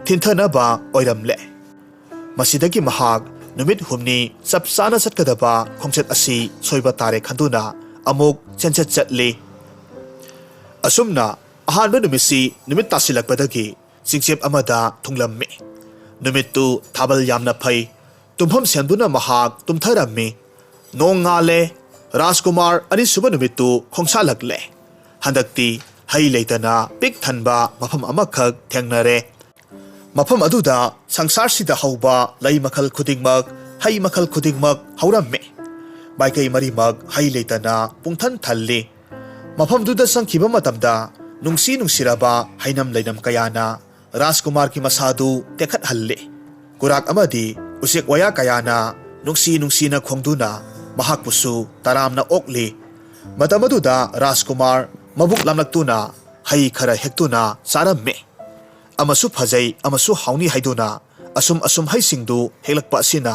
ꯊꯤꯟꯊꯅꯕ ꯑꯣꯏꯔꯝꯂꯦ꯫ ꯃꯁꯤꯗꯒꯤ ꯃꯍꯥꯛ ꯅꯨꯃꯤꯠ ꯍꯨꯝꯅꯤ ꯆꯞ ꯆꯥꯅ ꯆꯠꯀꯗꯕ ꯈꯣꯡꯆꯠ ꯑꯁꯤ ꯁꯣꯏꯕ ꯇꯥꯔꯦ ꯈꯟꯗꯨꯅ ꯑꯃꯨꯛ ꯆꯦꯟꯆꯠ ꯆꯠꯂꯤ꯫ ꯑꯁꯨꯝꯅ ꯑꯍꯥꯟꯕ ꯅꯨꯃꯤꯠꯁꯤ ꯅꯨꯃꯤꯠ ꯇꯥꯁꯤꯜꯂꯛꯄꯗꯒꯤ ꯆꯤꯡꯆꯦꯞ ꯑꯃꯗ ꯊꯨꯡꯂꯝꯃꯤ꯫ ꯅꯨꯃꯤꯠꯇꯨ ꯊꯥꯕꯜ ꯌꯥꯝꯅ ꯐꯩ꯫ ꯇꯨꯝꯐꯝ ꯁꯦꯝꯗꯨꯅ ꯃꯍꯥꯛ ꯇꯨꯝꯊꯔꯝꯃꯤ꯫ ꯅꯣꯡ ꯉꯥꯜꯂꯦ꯫ ꯔꯥꯖꯀꯨꯃꯥꯔ ꯑꯅꯤꯁꯨꯕ ꯅꯨꯃꯤꯠꯇꯨ ꯈꯣꯡꯁꯥꯜꯂꯛꯂꯦ꯫ ꯍꯟꯗꯛꯇꯤ ꯍꯩ ꯂꯩꯇꯅ ꯄꯤꯛ ꯊꯟꯕ ꯃꯐꯝ ꯑꯃꯈꯛ ꯊꯦꯡꯅꯔꯦ꯫ ꯃꯐꯝ ꯑꯗꯨꯗ ꯁꯪꯁꯥꯔꯁꯤꯗ ꯍꯧꯕ ꯂꯩ ꯃꯈꯜ ꯈꯨꯗꯤꯡꯃꯛ, ꯍꯩ ꯃꯈꯜ ꯈꯨꯗꯤꯡꯃꯛ ꯍꯧꯔꯝꯃꯤ꯫ ꯃꯥꯏꯀꯩ ꯃꯔꯤꯃꯛ ꯍꯩ ꯂꯩꯇꯅ ꯄꯨꯡꯊꯟ ꯊꯜꯂꯤ꯫ ꯃꯐꯝꯗꯨꯗ ꯆꯪꯈꯤꯕ ꯃꯇꯝꯗ ꯅꯨꯡꯁꯤ ꯅꯨꯡꯁꯤꯔꯕ ꯍꯩꯅꯝ ꯂꯩꯅꯝ ꯀꯌꯥꯅ ꯔꯥꯖꯀꯨꯃꯥꯔꯒꯤ ꯃꯁꯥꯗꯨ ꯇꯦꯛꯈꯠꯍꯜꯂꯤ꯫ ꯀꯨꯔꯥꯛ ꯑꯃꯗꯤ ꯎꯆꯦꯛ ꯋꯥꯌꯥ ꯀꯌꯥꯅ ꯅꯨꯡꯁꯤ ꯅꯨꯡꯁꯤꯅ ꯈꯣꯡꯗꯨꯅ ꯃꯍꯥꯛꯄꯨꯁꯨ ꯇꯔꯥꯝꯅ ꯑꯣꯛꯂꯤ꯫ ꯃꯇꯝ ꯑꯗꯨꯗ ꯔꯥꯖꯀꯨꯃꯥꯔ ꯃꯕꯨꯛ ꯂꯥꯝꯂꯛꯇꯨꯅ ꯍꯩ ꯈꯔ ꯍꯦꯛꯇꯨꯅ ꯆꯥꯔꯝꯃꯤ꯫ ꯑꯃꯁꯨ ꯐꯖꯩ ꯑꯃꯁꯨ ꯍꯥꯎꯅꯤ ꯍꯥꯏꯗꯨꯅ ꯑꯁꯨꯝ ꯑꯁꯨꯝ ꯍꯩꯁꯤꯡꯗꯨ ꯍꯦꯛꯂꯛꯄ ꯑꯁꯤꯅ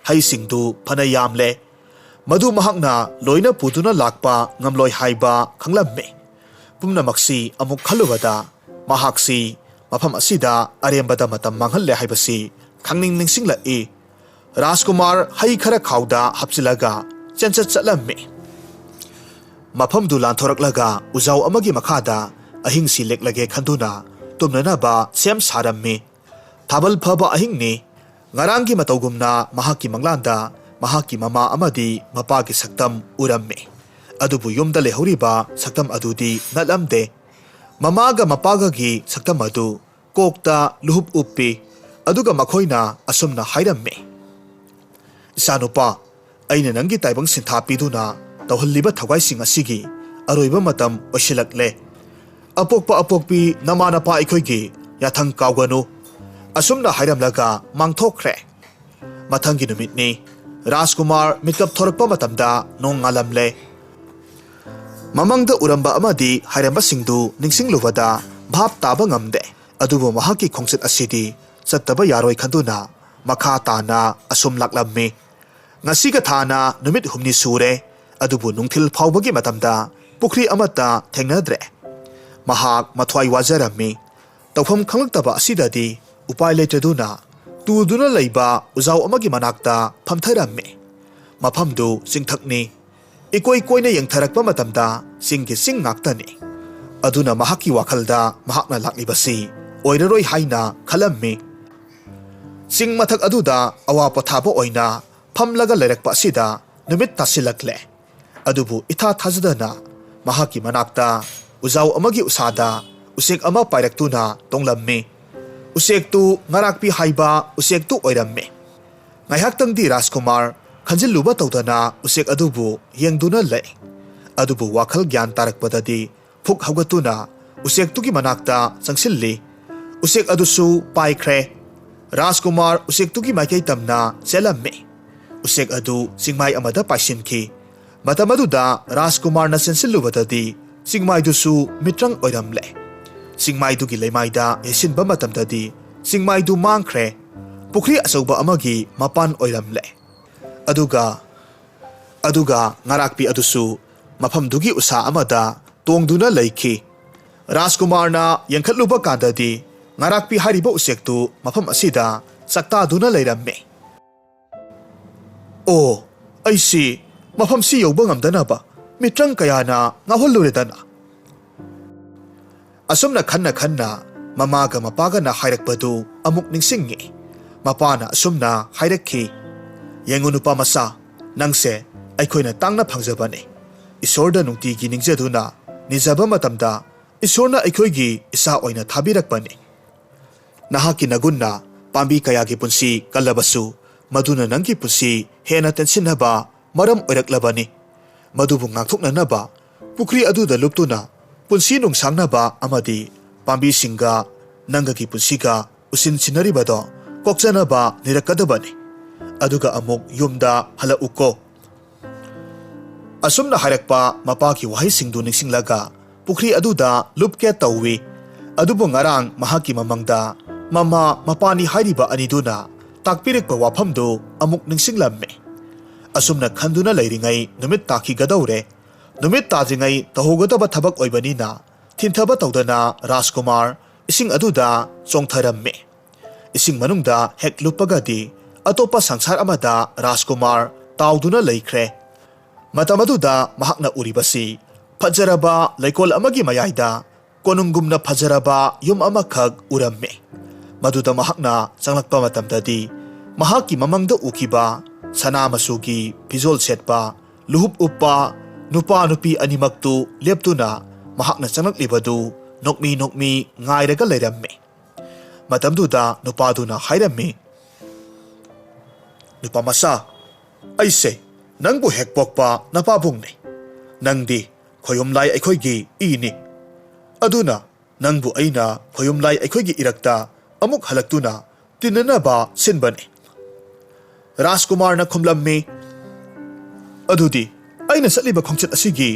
ꯍꯩꯁꯤꯡꯗꯨ ꯐꯅ ꯌꯥꯝꯂꯦ꯫ ꯃꯗꯨ ꯃꯍꯥꯛꯅ ꯂꯣꯏꯅ ꯄꯨꯗꯨꯅ ꯂꯥꯛꯄ ꯉꯝꯂꯣꯏ ꯍꯥꯏꯕ ꯈꯪꯂꯝꯃꯤ꯫ ꯄꯨꯝꯅꯃꯛꯁꯤ ꯑꯃꯨꯛ ꯈꯜꯂꯨꯕꯗ ꯃꯍꯥꯛꯁꯤ ꯃꯐꯝ ꯑꯁꯤꯗ ꯑꯔꯦꯝꯕꯗ ꯃꯇꯝ ꯃꯥꯡꯍꯜꯂꯦ ꯍꯥꯏꯕꯁꯤ ꯈꯪꯅꯤꯡ ꯅꯤꯡꯁꯤꯡꯂꯛꯏ꯫ ꯔꯥꯖꯀꯨꯃꯥꯔ ꯍꯩ ꯈꯔ ꯈꯥꯎꯗ ꯍꯥꯞꯆꯤꯜꯂꯒ ꯆꯦꯟꯆꯠ ꯆꯠꯂꯝꯃꯤ꯫ ꯃꯐꯝꯗꯨ ꯂꯥꯟꯊꯣꯔꯛꯂꯒ ꯎꯖꯥꯎ ꯑꯃꯒꯤ ꯃꯈꯥꯗ ꯑꯍꯤꯡꯁꯤ ꯂꯦꯛꯂꯒꯦ ꯈꯟꯗꯨꯅ ꯇꯨꯝꯅꯅꯕ ꯁꯦꯝ ꯁꯥꯔꯝꯃꯤ꯫ ꯊꯥꯕꯜ ꯐꯕ ꯑꯍꯤꯡꯅꯤ꯫ ꯉꯔꯥꯡꯒꯤ ꯃꯇꯧꯒꯨꯝꯅ ꯃꯍꯥꯛꯀꯤ ꯃꯪꯂꯥꯟꯗ ꯃꯍꯥꯛꯀꯤ ꯃꯃꯥ ꯑꯃꯗꯤ ꯃꯄꯥꯒꯤ ꯁꯛꯇꯝ ꯎꯔꯝꯃꯤ꯫ ꯑꯗꯨꯕꯨ ꯌꯨꯝꯗ ꯂꯩꯍꯧꯔꯤꯕ ꯁꯛꯇꯝ ꯑꯗꯨꯗꯤ ꯅꯠꯂꯝꯗꯦ꯫ ꯃꯃꯥꯒ ꯃꯄꯥꯒꯒꯤ ꯁꯛꯇꯝ ꯑꯗꯨ ꯀꯣꯛꯇ ꯂꯨꯍꯨꯞ ꯎꯞꯄꯤ꯫ ꯑꯗꯨꯒ ꯃꯈꯣꯏꯅ ꯑꯁꯨꯝꯅ ꯍꯥꯏꯔꯝꯃꯤ, "ꯏꯆꯥꯅꯨꯄꯥ, ꯑꯩꯅ ꯅꯪꯒꯤ ꯇꯥꯏꯕꯪ ꯁꯤꯟꯊꯥ ꯄꯤꯗꯨꯅ ꯇꯧꯍꯜꯂꯤꯕ ꯊꯧꯒꯥꯏꯁꯤꯡ ꯑꯁꯤꯒꯤ ꯑꯔꯣꯏꯕ ꯃꯇꯝ ꯑꯣꯏꯁꯤꯜꯂꯛꯂꯦ꯫ ꯑꯄꯣꯛꯄ ꯑꯄꯣꯛꯄꯤ ꯅꯃꯥ ꯅꯄꯥ ꯑꯩꯈꯣꯏꯒꯤ ꯌꯥꯊꯪ ꯀꯥꯎꯒꯅꯨ"꯫ ꯑꯁꯨꯝꯅ ꯍꯥꯏꯔꯝꯂꯒ ꯃꯥꯡꯊꯣꯛꯈ꯭ꯔꯦ꯫ ꯃꯊꯪꯒꯤ ꯅꯨꯃꯤꯠꯅꯤ꯫ ꯔꯥꯖꯀꯨꯃꯥꯔ ꯃꯤꯠꯀꯞ ꯊꯣꯔꯛꯄ ꯃꯇꯝꯗ ꯅꯣꯡ ꯉꯥꯜꯂꯝꯂꯦ꯫ ꯃꯃꯪꯗ ꯎꯔꯝꯕ ꯑꯃꯗꯤ ꯍꯥꯏꯔꯝꯕꯁꯤꯡꯗꯨ ꯅꯤꯡꯁꯤꯡꯂꯨꯕꯗ ꯚꯥꯞ ꯇꯥꯕ ꯉꯝꯗꯦ꯫ ꯑꯗꯨꯕꯨ ꯃꯍꯥꯛꯀꯤ ꯈꯣꯡꯆꯠ ꯑꯁꯤꯗꯤ ꯆꯠꯇꯕ ꯌꯥꯔꯣꯏ ꯈꯟꯗꯨꯅ ꯃꯈꯥ ꯇꯥꯅ ꯑꯁꯨꯝ ꯂꯥꯛꯂꯝꯃꯤ꯫ ꯉꯁꯤꯒ ꯊꯥꯅ ꯅꯨꯃꯤꯠ ꯍꯨꯝꯅꯤ ꯁꯨꯔꯦ꯫ ꯑꯗꯨꯕꯨ ꯅꯨꯡꯊꯤꯜ ꯐꯥꯎꯕꯒꯤ ꯃꯇꯝꯗ ꯄꯨꯈ꯭ꯔꯤ ꯑꯃꯠꯇ ꯊꯦꯡꯅꯗ꯭ꯔꯦ꯫ ꯃꯍꯥꯛ ꯃꯊ꯭ꯋꯥꯏ ꯋꯥꯖꯔꯝꯃꯤ꯫ ꯇꯧꯐꯝ ꯈꯪꯂꯛꯇꯕ ꯑꯁꯤꯗꯗꯤ ꯎꯄꯥꯏ ꯂꯩꯇ꯭ꯔꯗꯨꯅ ꯇꯨꯗꯨꯅ ꯂꯩꯕ ꯎꯖꯥꯎ ꯑꯃꯒꯤ ꯃꯅꯥꯛꯇ ꯐꯝꯊꯔꯝꯃꯤ꯫ ꯃꯐꯝꯗꯨ ꯆꯤꯡꯊꯛꯅꯤ꯫ ꯏꯀꯣꯏ ꯀꯣꯏꯅ ꯌꯦꯡꯊꯔꯛꯄ ꯃꯇꯝꯗ ꯆꯤꯡꯒꯤ ꯆꯤꯡ ꯉꯥꯛꯇꯅꯤ꯫ ꯑꯗꯨꯅ ꯃꯍꯥꯛꯀꯤ ꯋꯥꯈꯜꯗ ꯃꯍꯥꯛꯅ ꯂꯥꯛꯂꯤꯕꯁꯤ ꯑꯣꯏꯔꯔꯣꯏ ꯍꯥꯏꯅ ꯈꯜꯂꯝꯃꯤ꯫ ꯆꯤꯡ ꯃꯊꯛ ꯑꯗꯨꯗ ꯑꯋꯥ ꯄꯣꯊꯥꯕ ꯑꯣꯏꯅ ꯐꯝꯂꯒ ꯂꯩꯔꯛꯄ ꯑꯁꯤꯗ ꯅꯨꯃꯤꯠ ꯇꯥꯁꯤꯜꯂꯛꯂꯦ꯫ ꯑꯗꯨꯕꯨ ꯏꯊꯥ ꯊꯥꯖꯗꯅ ꯃꯍꯥꯛꯀꯤ ꯃꯅꯥꯛꯇ ꯎꯖꯥꯎ ꯑꯃꯒꯤ ꯎꯁꯥꯗ ꯎꯆꯦꯛ ꯑꯃ ꯄꯥꯏꯔꯛꯇꯨꯅ ꯇꯣꯡꯂꯝꯃꯤ꯫ ꯎꯆꯦꯛꯇꯨ ꯉꯔꯥꯛꯄꯤ ꯍꯥꯏꯕ ꯎꯆꯦꯛꯇꯨ ꯑꯣꯏꯔꯝꯃꯤ꯫ ꯉꯥꯏꯍꯥꯛꯇꯪꯗꯤ ꯔꯥꯖꯀꯨꯃꯥꯔ ꯈꯟꯖꯤꯜꯂꯨꯕ ꯇꯧꯗꯅ ꯎꯆꯦꯛ ꯑꯗꯨꯕꯨ ꯌꯦꯡꯗꯨꯅ ꯂꯩ꯫ ꯑꯗꯨꯕꯨ ꯋꯥꯈꯜ ꯒ꯭ꯌꯥꯟ ꯇꯥꯔꯛꯄꯗꯗꯤ ꯐꯨꯛ ꯍꯧꯒꯠꯇꯨꯅ ꯎꯆꯦꯛꯇꯨꯒꯤ ꯃꯅꯥꯛꯇ ꯆꯪꯁꯤꯜꯂꯤ꯫ ꯎꯆꯦꯛ ꯑꯗꯨꯁꯨ ꯄꯥꯏꯈ꯭ꯔꯦ꯫ ꯔꯥꯖꯀꯨꯃꯥꯔ ꯎꯆꯦꯛꯇꯨꯒꯤ ꯃꯥꯏꯀꯩ ꯇꯝꯅ ꯆꯦꯜꯂꯝꯃꯤ꯫ ꯎꯆꯦꯛ ꯑꯗꯨ ꯆꯤꯡꯃꯥꯏ ꯑꯃꯗ ꯄꯥꯏꯁꯤꯟꯈꯤ꯫ ꯃꯇꯝ ꯑꯗꯨꯗ ꯔꯥꯖꯀꯨꯃꯥꯔꯅ ꯆꯦꯟꯁꯤꯜꯂꯨꯕꯗꯗꯤ ꯆꯤꯡꯃꯥꯏꯗꯨꯁꯨ ꯃꯤꯇ꯭ꯔꯪ ꯑꯣꯏꯔꯝꯂꯦ꯫ ꯆꯤꯡꯃꯥꯏꯗꯨꯒꯤ ꯂꯩꯃꯥꯏꯗ ꯌꯩꯁꯤꯟꯕ ꯃꯇꯝꯗꯗꯤ ꯆꯤꯡꯃꯥꯏꯗꯨ ꯃꯥꯡꯈ꯭ꯔꯦ꯫ ꯄꯨꯈ꯭ꯔꯤ ꯑꯆꯧꯕ ꯑꯃꯒꯤ ꯃꯄꯥꯟ ꯑꯣꯏꯔꯝꯂꯦ꯫ ꯑꯗꯨꯒ, ꯑꯗꯨꯒ ꯉꯔꯥꯛꯄꯤ ꯑꯗꯨꯁꯨ ꯃꯐꯝꯗꯨꯒꯤ ꯎꯁꯥ ꯑꯃꯗ ꯇꯣꯡꯗꯨꯅ ꯂꯩꯈꯤ꯫ ꯔꯥꯖꯀꯨꯃꯥꯔꯅ ꯌꯦꯡꯈꯠꯂꯨꯕ ꯀꯥꯟꯗꯗꯤ ꯉꯔꯥꯛꯄꯤ ꯍꯥꯏꯔꯤꯕ ꯎꯆꯦꯛꯇꯨ ꯃꯐꯝ ꯑꯁꯤꯗ ꯆꯥꯛꯇꯥꯗꯨꯅ ꯂꯩꯔꯝꯃꯤ꯫ "ꯑꯣ, ꯑꯩꯁꯤ ꯃꯐꯝꯁꯤ ꯌꯧꯕ ꯉꯝꯗꯅꯕ ꯃꯤꯇ꯭ꯔꯪ ꯀꯌꯥꯅ ꯉꯥꯎꯍꯜꯂꯨꯔꯦꯗꯅ"꯫ ꯑꯁꯨꯝꯅ ꯈꯟꯅ ꯈꯟꯅ ꯃꯃꯥꯒ ꯃꯄꯥꯒꯅ ꯍꯥꯏꯔꯛꯄꯗꯨ ꯑꯃꯨꯛ ꯅꯤꯡꯁꯤꯡꯉꯤ꯫ ꯃꯄꯥꯅ ꯑꯁꯨꯝꯅ ꯍꯥꯏꯔꯛꯈꯤ, "ꯌꯦꯡꯉꯨ ꯅꯨꯄꯥ ꯃꯆꯥ, ꯅꯪꯁꯦ ꯑꯩꯈꯣꯏꯅ ꯇꯥꯡꯅ ꯐꯪꯖꯕꯅꯤ꯫ ꯏꯁꯣꯔꯗ ꯅꯨꯡꯇꯤꯒꯤ ꯅꯤꯡꯖꯗꯨꯅ ꯅꯤꯖꯕ ꯃꯇꯝꯗ ꯏꯁꯣꯔꯅ ꯑꯩꯈꯣꯏꯒꯤ ꯏꯆꯥ ꯑꯣꯏꯅ ꯊꯥꯕꯤꯔꯛꯄꯅꯤ꯫ ꯅꯍꯥꯛꯀꯤ ꯅꯒꯨꯟꯅ ꯄꯥꯝꯕꯤ ꯀꯌꯥꯒꯤ ꯄꯨꯟꯁꯤ ꯀꯜꯂꯕꯁꯨ, ꯃꯗꯨꯅ ꯅꯪꯒꯤ ꯄꯨꯟꯁꯤ ꯍꯦꯟꯅ ꯇꯦꯟꯁꯤꯟꯅꯕ ꯃꯔꯝ ꯑꯣꯏꯔꯛꯂꯕꯅꯤ꯫ ꯃꯗꯨꯕꯨ ꯉꯥꯛꯊꯣꯛꯅꯅꯕ ꯄꯨꯈ꯭ꯔꯤ ꯑꯗꯨꯗ ꯂꯨꯞꯇꯨꯅ ꯄꯨꯟꯁꯤ ꯅꯨꯡꯁꯥꯡꯅꯕ ꯑꯃꯗꯤ ꯄꯥꯝꯕꯤꯁꯤꯡꯒ ꯅꯪꯒꯒꯤ ꯄꯨꯟꯁꯤꯒ ꯎꯁꯤꯟꯁꯤꯟꯅꯔꯤꯕꯗꯣ ꯀꯣꯛꯆꯅꯕ ꯅꯤꯔꯛꯀꯗꯕꯅꯤ꯫ ꯑꯗꯨꯒ ꯑꯃꯨꯛ ꯌꯨꯝꯗ ꯍꯜꯂꯛꯎꯀꯣ꯫" ꯑꯁꯨꯝꯅ ꯍꯥꯏꯔꯛꯄ ꯃꯄꯥꯒꯤ ꯋꯥꯍꯩꯁꯤꯡꯗꯨ ꯅꯤꯡꯁꯤꯡꯂꯒ ꯄꯨꯈ꯭ꯔꯤ ꯑꯗꯨꯗ ꯂꯨꯞꯀꯦ ꯇꯧꯏ꯫ ꯑꯗꯨꯕꯨ ꯉꯔꯥꯡ ꯃꯍꯥꯛꯀꯤ ꯃꯃꯥꯡꯗ ꯃꯃꯥ ꯃꯄꯥꯅꯤ ꯍꯥꯏꯔꯤꯕ ꯑꯅꯤꯗꯨꯅ ꯇꯥꯛꯄꯤꯔꯛꯄ ꯋꯥꯐꯝꯗꯨ ꯑꯃꯨꯛ ꯅꯤꯡꯁꯤꯡꯂꯝꯃꯤ꯫ ꯑꯁꯨꯝꯅ ꯈꯟꯗꯨꯅ ꯂꯩꯔꯤꯉꯩ ꯅꯨꯃꯤꯠ ꯇꯥꯈꯤꯒꯗꯧꯔꯦ꯫ ꯅꯨꯃꯤꯠ ꯇꯥꯗ꯭ꯔꯤꯉꯩ ꯇꯧꯍꯧꯒꯗꯕ ꯊꯕꯛ ꯑꯣꯏꯕꯅꯤꯅ ꯊꯤꯟꯊꯕ ꯇꯧꯗꯅ ꯔꯥꯖꯀꯨꯃꯥꯔ ꯏꯁꯤꯡ ꯑꯗꯨꯗ ꯆꯣꯡꯊꯔꯝꯃꯤ꯫ ꯏꯁꯤꯡ ꯃꯅꯨꯡꯗ ꯍꯦꯛ ꯂꯨꯞꯄꯒꯗꯤ ꯑꯇꯣꯞꯄ ꯁꯪꯁꯥꯔ ꯑꯃꯗ ꯔꯥꯖꯀꯨꯃꯥꯔ ꯇꯥꯎꯗꯨꯅ ꯂꯩꯈ꯭ꯔꯦ꯫ ꯃꯇꯝ ꯑꯗꯨꯗ ꯃꯍꯥꯛꯅ ꯎꯔꯤꯕꯁꯤ ꯐꯖꯔꯕ ꯂꯩꯀꯣꯜ ꯑꯃꯒꯤ ꯃꯌꯥꯏꯗ ꯀꯣꯅꯨꯡꯒꯨꯝꯅ ꯐꯖꯔꯕ ꯌꯨꯝ ꯑꯃꯈꯛ ꯎꯔꯝꯃꯤ꯫ ꯃꯗꯨꯗ ꯃꯍꯥꯛꯅ ꯆꯪꯂꯛꯄ ꯃꯇꯝꯗꯗꯤ ꯃꯍꯥꯛꯀꯤ ꯃꯃꯥꯡꯗ ꯎꯈꯤꯕ ꯁꯅꯥ ꯃꯆꯨꯒꯤ ꯐꯤꯖꯣꯜ ꯁꯦꯠꯄ ꯂꯨꯍꯨꯞ ꯎꯞꯄ ꯅꯨꯄꯥ ꯅꯨꯄꯤ ꯑꯅꯤꯃꯛꯇꯨ ꯂꯦꯞꯇꯨꯅ ꯃꯍꯥꯛꯅ ꯆꯪꯂꯛꯂꯤꯕꯗꯨ ꯅꯣꯛꯃꯤ ꯅꯣꯛꯃꯤ ꯉꯥꯏꯔꯒ ꯂꯩꯔꯝꯃꯤ꯫ ꯃꯇꯝꯗꯨꯗ ꯅꯨꯄꯥꯗꯨꯅ ꯍꯥꯏꯔꯝꯃꯤ, "ꯅꯨꯄꯥ ꯃꯆꯥ, ꯑꯩꯁꯦ ꯅꯪꯕꯨ ꯍꯦꯛ ꯄꯣꯛꯄ ꯅꯄꯥꯕꯨꯡꯅꯤ꯫ ꯅꯪꯗꯤ ꯈꯣꯌꯨꯝꯂꯥꯏ ꯑꯩꯈꯣꯏꯒꯤ ꯏꯅꯤ꯫ ꯑꯗꯨꯅ ꯅꯪꯕꯨ ꯑꯩꯅ ꯈꯣꯌꯨꯝꯂꯥꯏ ꯑꯩꯈꯣꯏꯒꯤ ꯏꯔꯛꯇ ꯑꯃꯨꯛ ꯍꯜꯂꯛꯇꯨꯅ ꯇꯤꯟꯅꯅꯕ ꯁꯤꯟꯕꯅꯤ꯫" ꯔꯥꯖꯀꯨꯃꯥꯔꯅ ꯈꯨꯝꯂꯝꯃꯤ, "ꯑꯗꯨꯗꯤ ꯑꯩꯅ ꯆꯠꯂꯤꯕ ꯈꯣꯡꯆꯠ ꯑꯁꯤꯒꯤ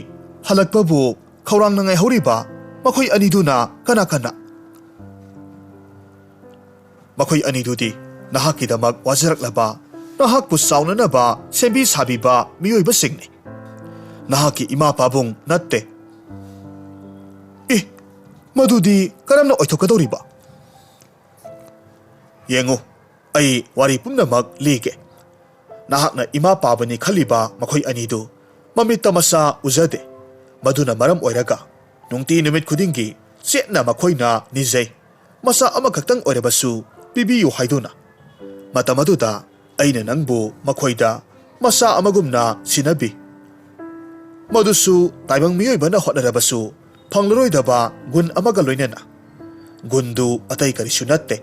ꯍꯜꯂꯛꯄꯕꯨ ꯈꯧꯔꯥꯡꯅ ꯉꯥꯏꯍꯧꯔꯤꯕ ꯃꯈꯣꯏ ꯑꯅꯤꯗꯨꯅ ꯀꯅꯥ ꯀꯅꯥ?" "ꯃꯈꯣꯏ ꯑꯅꯤꯗꯨꯗꯤ ꯅꯍꯥꯛꯀꯤꯗꯃꯛ ꯋꯥꯖꯔꯛꯂꯕ, ꯅꯍꯥꯛꯄꯨ ꯆꯥꯎꯅꯅꯕ ꯁꯦꯝꯕꯤ ꯁꯥꯕꯤꯕ ꯃꯤꯑꯣꯏꯕꯁꯤꯡꯅꯤ꯫ ꯅꯍꯥꯛꯀꯤ ꯏꯃꯥ ꯄꯥꯕꯨꯡ ꯅꯠꯇꯦ꯫" "ꯑꯦ, ꯃꯗꯨꯗꯤ ꯀꯔꯝꯅ ꯑꯣꯏꯊꯣꯛꯀꯗꯧꯔꯤꯕ?" "ꯌꯦꯡꯉꯨ, ꯑꯩ ꯋꯥꯔꯤ ꯄꯨꯝꯅꯃꯛ ꯂꯤꯒꯦ꯫ ꯅꯍꯥꯛꯅ ꯏꯃꯥ ꯄꯥꯕꯅꯤ ꯈꯜꯂꯤꯕ ꯃꯈꯣꯏ ꯑꯅꯤꯗꯨ ꯃꯃꯤꯠꯇ ꯃꯁꯥ ꯎꯖꯗꯦ꯫ ꯃꯗꯨꯅ ꯃꯔꯝ ꯑꯣꯏꯔꯒ ꯅꯨꯡꯇꯤ ꯅꯨꯃꯤꯠ ꯈꯨꯗꯤꯡꯒꯤ ꯆꯦꯠꯅ ꯃꯈꯣꯏꯅ ꯅꯤꯖꯩ, ꯃꯆꯥ ꯑꯃꯈꯛꯇꯪ ꯑꯣꯏꯔꯕꯁꯨ ꯄꯤꯕꯤꯌꯨ ꯍꯥꯏꯗꯨꯅ꯫ ꯃꯇꯝ ꯑꯗꯨꯗ ꯑꯩꯅ ꯅꯪꯕꯨ ꯃꯈꯣꯏꯗ ꯃꯆꯥ ꯑꯃꯒꯨꯝꯅ ꯁꯤꯟꯅꯕꯤ꯫ ꯃꯗꯨꯁꯨ ꯇꯥꯏꯕꯪ ꯃꯤꯑꯣꯏꯕꯅ ꯍꯣꯠꯅꯔꯕꯁꯨ ꯐꯪꯂꯔꯣꯏꯗꯕ ꯒꯨꯟ ꯑꯃꯒ ꯂꯣꯏꯅꯅ꯫ ꯒꯨꯟꯗꯨ ꯑꯇꯩ ꯀꯔꯤꯁꯨ ꯅꯠꯇꯦ,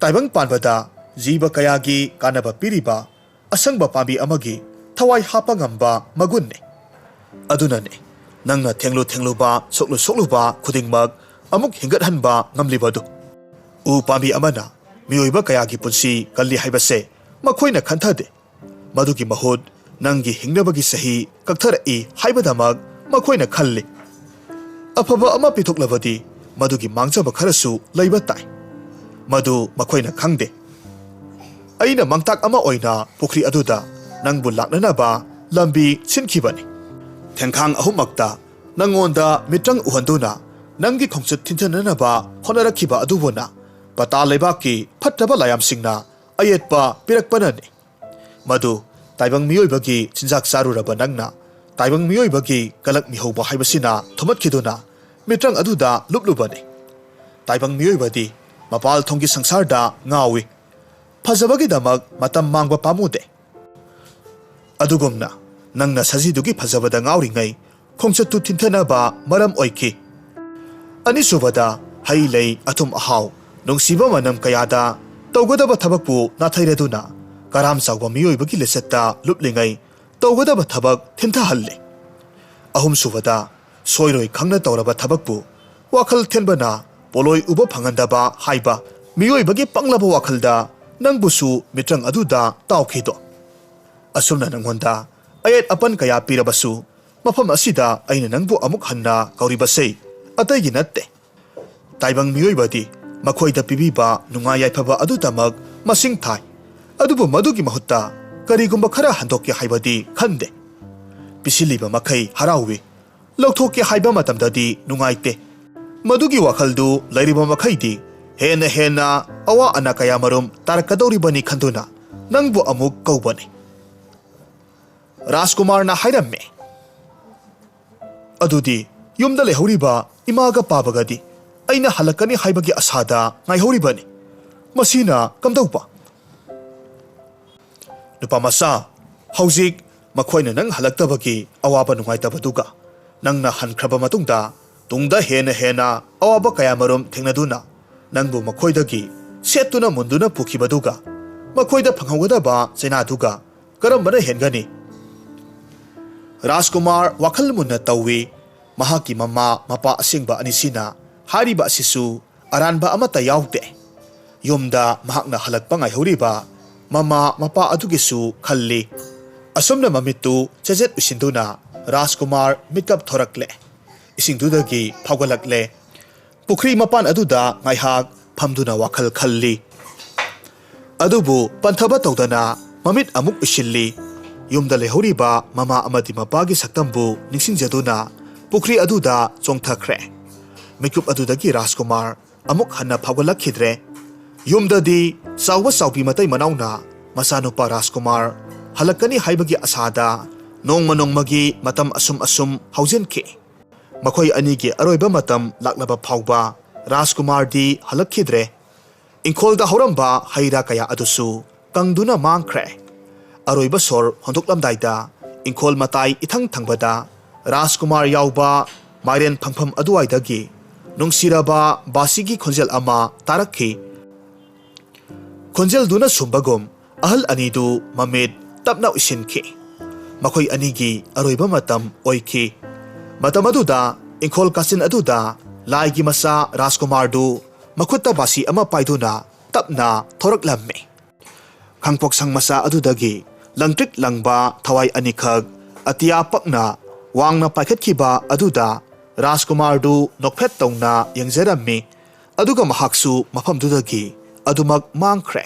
ꯇꯥꯏꯕꯪ ꯄꯥꯟꯕꯗ ꯖꯤꯕ ꯀꯌꯥꯒꯤ ꯀꯥꯟꯅꯕ ꯄꯤꯔꯤꯕ ꯑꯁꯪꯕ ꯄꯥꯝꯕꯤ ꯑꯃꯒꯤ ꯊꯋꯥꯏ ꯍꯥꯞꯄ ꯉꯝꯕ ꯃꯒꯨꯟꯅꯤ꯫ ꯑꯗꯨꯅꯅꯤ ꯅꯪꯅ ꯊꯦꯡꯂꯨ ꯊꯦꯡꯂꯨꯕ, ꯁꯣꯛꯂꯨ ꯁꯣꯛꯂꯨꯕ ꯈꯨꯗꯤꯡꯃꯛ ꯑꯃꯨꯛ ꯍꯤꯡꯒꯠꯍꯟꯕ ꯉꯝꯂꯤꯕꯗꯨ꯫ ꯎ ꯄꯥꯝꯕꯤ ꯑꯃꯅ ꯃꯤꯑꯣꯏꯕ ꯀꯌꯥꯒꯤ ꯄꯨꯟꯁꯤ ꯀꯜꯂꯤ ꯍꯥꯏꯕꯁꯦ ꯃꯈꯣꯏꯅ ꯈꯟꯊꯗꯦ꯫ ꯃꯗꯨꯒꯤ ꯃꯍꯨꯠ ꯅꯪꯒꯤ ꯍꯤꯡꯅꯕꯒꯤ ꯆꯍꯤ ꯀꯛꯊꯔꯛꯏ ꯍꯥꯏꯕꯗꯃꯛ ꯃꯈꯣꯏꯅ ꯈꯜꯂꯤ꯫ ꯑꯐꯕ ꯑꯃ ꯄꯤꯊꯣꯛꯂꯕꯗꯤ ꯃꯗꯨꯒꯤ ꯃꯥꯡꯖꯕ ꯈꯔꯁꯨ ꯂꯩꯕ ꯇꯥꯏ꯫ ꯃꯗꯨ ꯃꯈꯣꯏꯅ ꯈꯪꯗꯦ꯫ ꯑꯩꯅ ꯃꯥꯡꯇꯥꯛ ꯑꯃ ꯑꯣꯏꯅ ꯄꯨꯈ꯭ꯔꯤ ꯑꯗꯨꯗ ꯅꯪꯕꯨ ꯂꯥꯛꯅꯅꯕ ꯂꯝꯕꯤ ꯁꯤꯟꯈꯤꯕꯅꯤ꯫ ꯊꯦꯡꯈꯥꯡ ꯑꯍꯨꯝꯃꯛꯇ ꯅꯪꯉꯣꯟꯗ ꯃꯤꯇ꯭ꯔꯪ ꯎꯍꯟꯗꯨꯅ ꯅꯪꯒꯤ ꯈꯣꯡꯆꯠ ꯊꯤꯟꯊꯅꯅꯕ ꯍꯣꯠꯅꯔꯛꯈꯤꯕ ꯑꯗꯨꯕꯨꯅ ꯄꯇꯥ ꯂꯩꯕꯥꯛꯀꯤ ꯐꯠꯇꯕ ꯂꯥꯏꯌꯥꯝꯁꯤꯡꯅ ꯑꯌꯦꯠꯄ ꯄꯤꯔꯛꯄꯅꯅꯤ꯫ ꯃꯗꯨ ꯇꯥꯏꯕꯪ ꯃꯤꯑꯣꯏꯕꯒꯤ ꯆꯤꯟꯖꯥꯛ ꯆꯥꯔꯨꯔꯕ ꯅꯪꯅ ꯇꯥꯏꯕꯪ ꯃꯤꯑꯣꯏꯕꯒꯤ ꯀꯂꯛ ꯃꯤꯍꯧꯕ ꯍꯥꯏꯕꯁꯤꯅ ꯊꯨꯝꯍꯠꯈꯤꯗꯨꯅ ꯃꯤꯇ꯭ꯔꯪ ꯑꯗꯨꯗ ꯂꯨꯞꯂꯨꯕꯅꯤ꯫ ꯇꯥꯏꯕꯪ ꯃꯤꯑꯣꯏꯕꯗꯤ ꯃꯄꯥꯜ ꯊꯣꯡꯒꯤ ꯁꯪꯁꯥꯔꯗ ꯉꯥꯎꯏ꯫ ꯐꯖꯕꯒꯤꯗꯃꯛ ꯃꯇꯝ ꯃꯥꯡꯕ ꯄꯥꯝꯃꯨꯗꯦ꯫ ꯑꯗꯨꯒꯨꯝꯅ ꯅꯪꯅ ꯁꯖꯤꯗꯨꯒꯤ ꯐꯖꯕꯗ ꯉꯥꯎꯔꯤꯉꯩ ꯈꯣꯡꯆꯠꯇꯨ ꯊꯤꯟꯊꯅꯕ ꯃꯔꯝ ꯑꯣꯏꯈꯤ꯫ ꯑꯅꯤꯁꯨꯕꯗ, ꯍꯩ ꯂꯩ, ꯑꯊꯨꯝ ꯑꯍꯥꯎ, ꯅꯨꯡꯁꯤꯕ ꯃꯅꯝ ꯀꯌꯥꯗ ꯇꯧꯒꯗꯕ ꯊꯕꯛꯄꯨ ꯅꯥꯊꯩꯔꯗꯨꯅ ꯀꯔꯥꯝ ꯆꯥꯎꯕ ꯃꯤꯑꯣꯏꯕꯒꯤ ꯂꯤꯆꯠꯇ ꯂꯨꯞꯂꯤꯉꯩ ꯇꯧꯒꯗꯕ ꯊꯕꯛ ꯊꯤꯟꯊꯍꯜꯂꯤ꯫ ꯑꯍꯨꯝꯁꯨꯕꯗ, ꯁꯣꯏꯔꯣꯏ ꯈꯪꯅ ꯇꯧꯔꯕ ꯊꯕꯛꯄꯨ ꯋꯥꯈꯜ ꯊꯦꯟꯕꯅ ꯄꯣꯂꯣꯏ ꯎꯕ ꯐꯪꯍꯟꯗꯕ ꯍꯥꯏꯕ ꯃꯤꯑꯣꯏꯕꯒꯤ ꯄꯪꯂꯕ ꯋꯥꯈꯜꯗ ꯅꯪꯕꯨꯁꯨ ꯃꯤꯇ꯭ꯔꯪ ꯑꯗꯨꯗ ꯇꯥꯎꯈꯤꯗꯣ꯫ ꯑꯁꯨꯝꯅ ꯅꯪꯉꯣꯟꯗ ꯑꯌꯦꯠ ꯑꯄꯟ ꯀꯌꯥ ꯄꯤꯔꯕꯁꯨ, ꯃꯐꯝ ꯑꯁꯤꯗ ꯑꯩꯅ ꯅꯪꯕꯨ ꯑꯃꯨꯛ ꯍꯟꯅ ꯀꯧꯔꯤꯕꯁꯦ ꯑꯇꯩꯒꯤ ꯅꯠꯇꯦ꯫ ꯇꯥꯏꯕꯪ ꯃꯤꯑꯣꯏꯕꯗꯤ ꯃꯈꯣꯏꯗ ꯄꯤꯕꯤꯕ ꯅꯨꯡꯉꯥꯏ ꯌꯥꯏꯐꯕ ꯑꯗꯨꯗꯃꯛ ꯃꯁꯤꯡ ꯊꯥꯏ꯫ ꯑꯗꯨꯕꯨ ꯃꯗꯨꯒꯤ ꯃꯍꯨꯠꯇ ꯀꯔꯤꯒꯨꯝꯕ ꯈꯔ ꯍꯟꯗꯣꯛꯀꯦ ꯍꯥꯏꯕꯗꯤ ꯈꯟꯗꯦ꯫ ꯄꯤꯁꯤꯜꯂꯤꯕ ꯃꯈꯩ ꯍꯔꯥꯎꯏ, ꯂꯧꯊꯣꯛꯀꯦ ꯍꯥꯏꯕ ꯃꯇꯝꯗꯗꯤ ꯅꯨꯡꯉꯥꯏꯇꯦ꯫ ꯃꯗꯨꯒꯤ ꯋꯥꯈꯜꯗꯨ ꯂꯩꯔꯤꯕ ꯃꯈꯩꯗꯤ ꯍꯦꯟꯅ ꯍꯦꯟꯅ ꯑꯋꯥ ꯑꯅꯥ ꯀꯌꯥꯃꯔꯨꯝ ꯇꯥꯔꯛꯀꯗꯧꯔꯤꯕꯅꯤ ꯈꯟꯗꯨꯅ ꯅꯪꯕꯨ ꯑꯃꯨꯛ ꯀꯧꯕꯅꯤ꯫ ꯔꯥꯖꯀꯨꯃꯥꯔꯅ ꯍꯥꯏꯔꯝꯃꯤ꯫ ꯑꯗꯨꯗꯤ ꯌꯨꯝꯗ ꯂꯩꯍꯧꯔꯤꯕ ꯏꯃꯥꯒ ꯄꯥꯕꯒꯗꯤ ꯑꯩꯅ ꯍꯜꯂꯛꯀꯅꯤ ꯍꯥꯏꯕꯒꯤ ꯑꯁꯥꯗ ꯉꯥꯏꯍꯧꯔꯤꯕꯅꯤ꯫ ꯃꯁꯤꯅ ꯀꯝꯗꯧꯕ? "ꯅꯨꯄꯥ ꯃꯆꯥ, ꯍꯧꯖꯤꯛ ꯃꯈꯣꯏꯅ ꯅꯪ ꯍꯜꯂꯛꯇꯕꯒꯤ ꯑꯋꯥꯕ ꯅꯨꯡꯉꯥꯏꯇꯕꯗꯨꯒ, ꯅꯪꯅ ꯍꯟꯈ꯭ꯔꯕ ꯃꯇꯨꯡꯗ ꯇꯨꯡꯗ ꯍꯦꯟꯅ ꯍꯦꯟꯅ ꯑꯋꯥꯕ ꯀꯌꯥꯃꯔꯨꯝ ꯊꯦꯡꯅꯗꯨꯅ ꯅꯪꯕꯨ ꯃꯈꯣꯏꯗꯒꯤ ꯁꯦꯠꯇꯨꯅ ꯃꯨꯟꯗꯨꯅ ꯄꯨꯈꯤꯕꯗꯨꯒ, ꯃꯈꯣꯏꯗ ꯐꯪꯍꯧꯒꯗꯕ ꯆꯩꯅꯥꯗꯨꯒ ꯀꯔꯝꯕꯅ ꯍꯦꯟꯒꯅꯤ?" ꯔꯥꯖꯀꯨꯃꯥꯔ ꯋꯥꯈꯜ ꯃꯨꯟꯅ ꯇꯧꯏ꯫ ꯃꯍꯥꯛꯀꯤ ꯃꯃꯥ ꯃꯄꯥ ꯑꯁꯦꯡꯕ ꯑꯅꯤꯁꯤꯅ ꯍꯥꯏꯔꯤꯕ ꯑꯁꯤꯁꯨ ꯑꯔꯥꯟꯕ ꯑꯃꯠꯇ ꯌꯥꯎꯗꯦ꯫ ꯌꯨꯝꯗ ꯃꯍꯥꯛꯅ ꯍꯜꯂꯛꯄ ꯉꯥꯏꯍꯧꯔꯤꯕ ꯃꯃꯥ ꯃꯄꯥ ꯑꯗꯨꯒꯤꯁꯨ ꯈꯜꯂꯤ꯫ ꯑꯁꯨꯝꯅ ꯃꯃꯤꯠꯇꯨ ꯆꯦꯖꯦꯠ ꯎꯏꯁꯤꯟꯗꯨꯅ ꯔꯥꯖꯀꯨꯃꯥꯔ ꯃꯤꯠꯀꯞ ꯊꯣꯔꯛꯂꯦ꯫ ꯏꯁꯤꯡꯗꯨꯗꯒꯤ ꯐꯥꯎꯒꯠꯂꯛꯂꯦ꯫ ꯄꯨꯈ꯭ꯔꯤ ꯃꯄꯥꯟ ꯑꯗꯨꯗ ꯉꯥꯏꯍꯥꯛ ꯐꯝꯗꯨꯅ ꯋꯥꯈꯜ ꯈꯜꯂꯤ꯫ ꯑꯗꯨꯕꯨ ꯄꯟꯊꯕ ꯇꯧꯗꯅ ꯃꯃꯤꯠ ꯑꯃꯨꯛ ꯎꯏꯁꯤꯜꯂꯤ꯫ ꯌꯨꯝꯗ ꯂꯩꯍꯧꯔꯤꯕ ꯃꯃꯥ ꯑꯃꯗꯤ ꯃꯄꯥꯒꯤ ꯁꯛꯇꯝꯕꯨ ꯅꯤꯡꯁꯤꯡꯖꯗꯨꯅ ꯄꯨꯈ꯭ꯔꯤ ꯑꯗꯨꯗ ꯆꯣꯡꯊꯈ꯭ꯔꯦ꯫ ꯃꯤꯀꯨꯞ ꯑꯗꯨꯗꯒꯤ ꯔꯥꯖꯀꯨꯃꯥꯔ ꯑꯃꯨꯛ ꯍꯟꯅ ꯐꯥꯎꯒꯠꯂꯛꯈꯤꯗ꯭ꯔꯦ꯫ ꯌꯨꯝꯗꯗꯤ ꯆꯥꯎꯕ ꯆꯥꯎꯕꯤ ꯃꯇꯩ ꯃꯅꯥꯎꯅ ꯃꯆꯥꯅꯨꯄꯥ ꯔꯥꯖꯀꯨꯃꯥꯔ ꯍꯜꯂꯛꯀꯅꯤ ꯍꯥꯏꯕꯒꯤ ꯑꯁꯥꯗ ꯅꯣꯡꯃ ꯅꯣꯡꯃꯒꯤ ꯃꯇꯝ ꯑꯁꯨꯝ ꯑꯁꯨꯝ ꯍꯧꯖꯤꯟꯈꯤ꯫ ꯃꯈꯣꯏ ꯑꯅꯤꯒꯤ ꯑꯔꯣꯏꯕ ꯃꯇꯝ ꯂꯥꯛꯂꯕ ꯐꯥꯎꯕ ꯔꯥꯖꯀꯨꯃꯥꯔꯗꯤ ꯍꯜꯂꯛꯈꯤꯗ꯭ꯔꯦ꯫ ꯏꯪꯈꯣꯜꯗ ꯍꯧꯔꯝꯕ ꯍꯩ ꯔꯥ ꯀꯌꯥ ꯑꯗꯨꯁꯨ ꯀꯪꯗꯨꯅ ꯃꯥꯡꯈ꯭ꯔꯦ꯫ ꯑꯔꯣꯏꯕ ꯁꯣꯔ ꯍꯣꯟꯗꯣꯛꯂꯝꯗꯥꯏꯗ ꯏꯪꯈꯣꯜ ꯃꯇꯥꯏ ꯏꯊꯪ ꯊꯪꯕꯗ ꯔꯥꯖꯀꯨꯃꯥꯔ ꯌꯥꯎꯕ ꯃꯥꯏꯔꯦꯟ ꯐꯪꯐꯝ ꯑꯗꯨꯋꯥꯏꯗꯒꯤ ꯅꯨꯡꯁꯤꯔꯕ ꯕꯥꯁꯤꯒꯤ ꯈꯣꯟꯖꯦꯜ ꯑꯃ ꯇꯥꯔꯛꯈꯤ꯫ ꯈꯣꯟꯖꯦꯜꯗꯨꯅ ꯁꯨꯝꯕꯒꯨꯝ ꯑꯍꯜ ꯑꯅꯤꯗꯨ ꯃꯃꯤꯠ ꯇꯞꯅ ꯎꯏꯁꯤꯟꯈꯤ꯫ ꯃꯈꯣꯏ ꯑꯅꯤꯒꯤ ꯑꯔꯣꯏꯕ ꯃꯇꯝ ꯑꯣꯏꯈꯤ꯫ ꯃꯇꯝ ꯑꯗꯨꯗ ꯏꯪꯈꯣꯜ ꯀꯥꯆꯤꯟ ꯑꯗꯨꯗ ꯂꯥꯏꯒꯤ ꯃꯆꯥ ꯔꯥꯖꯀꯨꯃꯥꯔꯗꯨ ꯃꯈꯨꯠꯇ ꯕꯥꯁꯤ ꯑꯃ ꯄꯥꯏꯗꯨꯅ ꯇꯞꯅ ꯊꯣꯔꯛꯂꯝꯃꯤ꯫ ꯈꯥꯡꯄꯣꯛꯁꯪ ꯃꯆꯥ ꯑꯗꯨꯗꯒꯤ ꯂꯪꯇ꯭ꯔꯤꯛ ꯂꯪꯕ ꯊꯋꯥꯏ ꯑꯅꯤꯈꯛ ꯑꯇꯤꯌꯥ ꯄꯛꯅ ꯋꯥꯡꯅ ꯄꯥꯏꯈꯠꯈꯤꯕ ꯑꯗꯨꯗ ꯔꯥꯖꯀꯨꯃꯥꯔꯗꯨ ꯅꯣꯛꯐꯦꯠ ꯇꯧꯅ ꯌꯦꯡꯖꯔꯝꯃꯤ꯫ ꯑꯗꯨꯒ ꯃꯍꯥꯛꯁꯨ ꯃꯐꯝꯗꯨꯗꯒꯤ ꯑꯗꯨꯃꯛ ꯃꯥꯡꯈ꯭ꯔꯦ꯫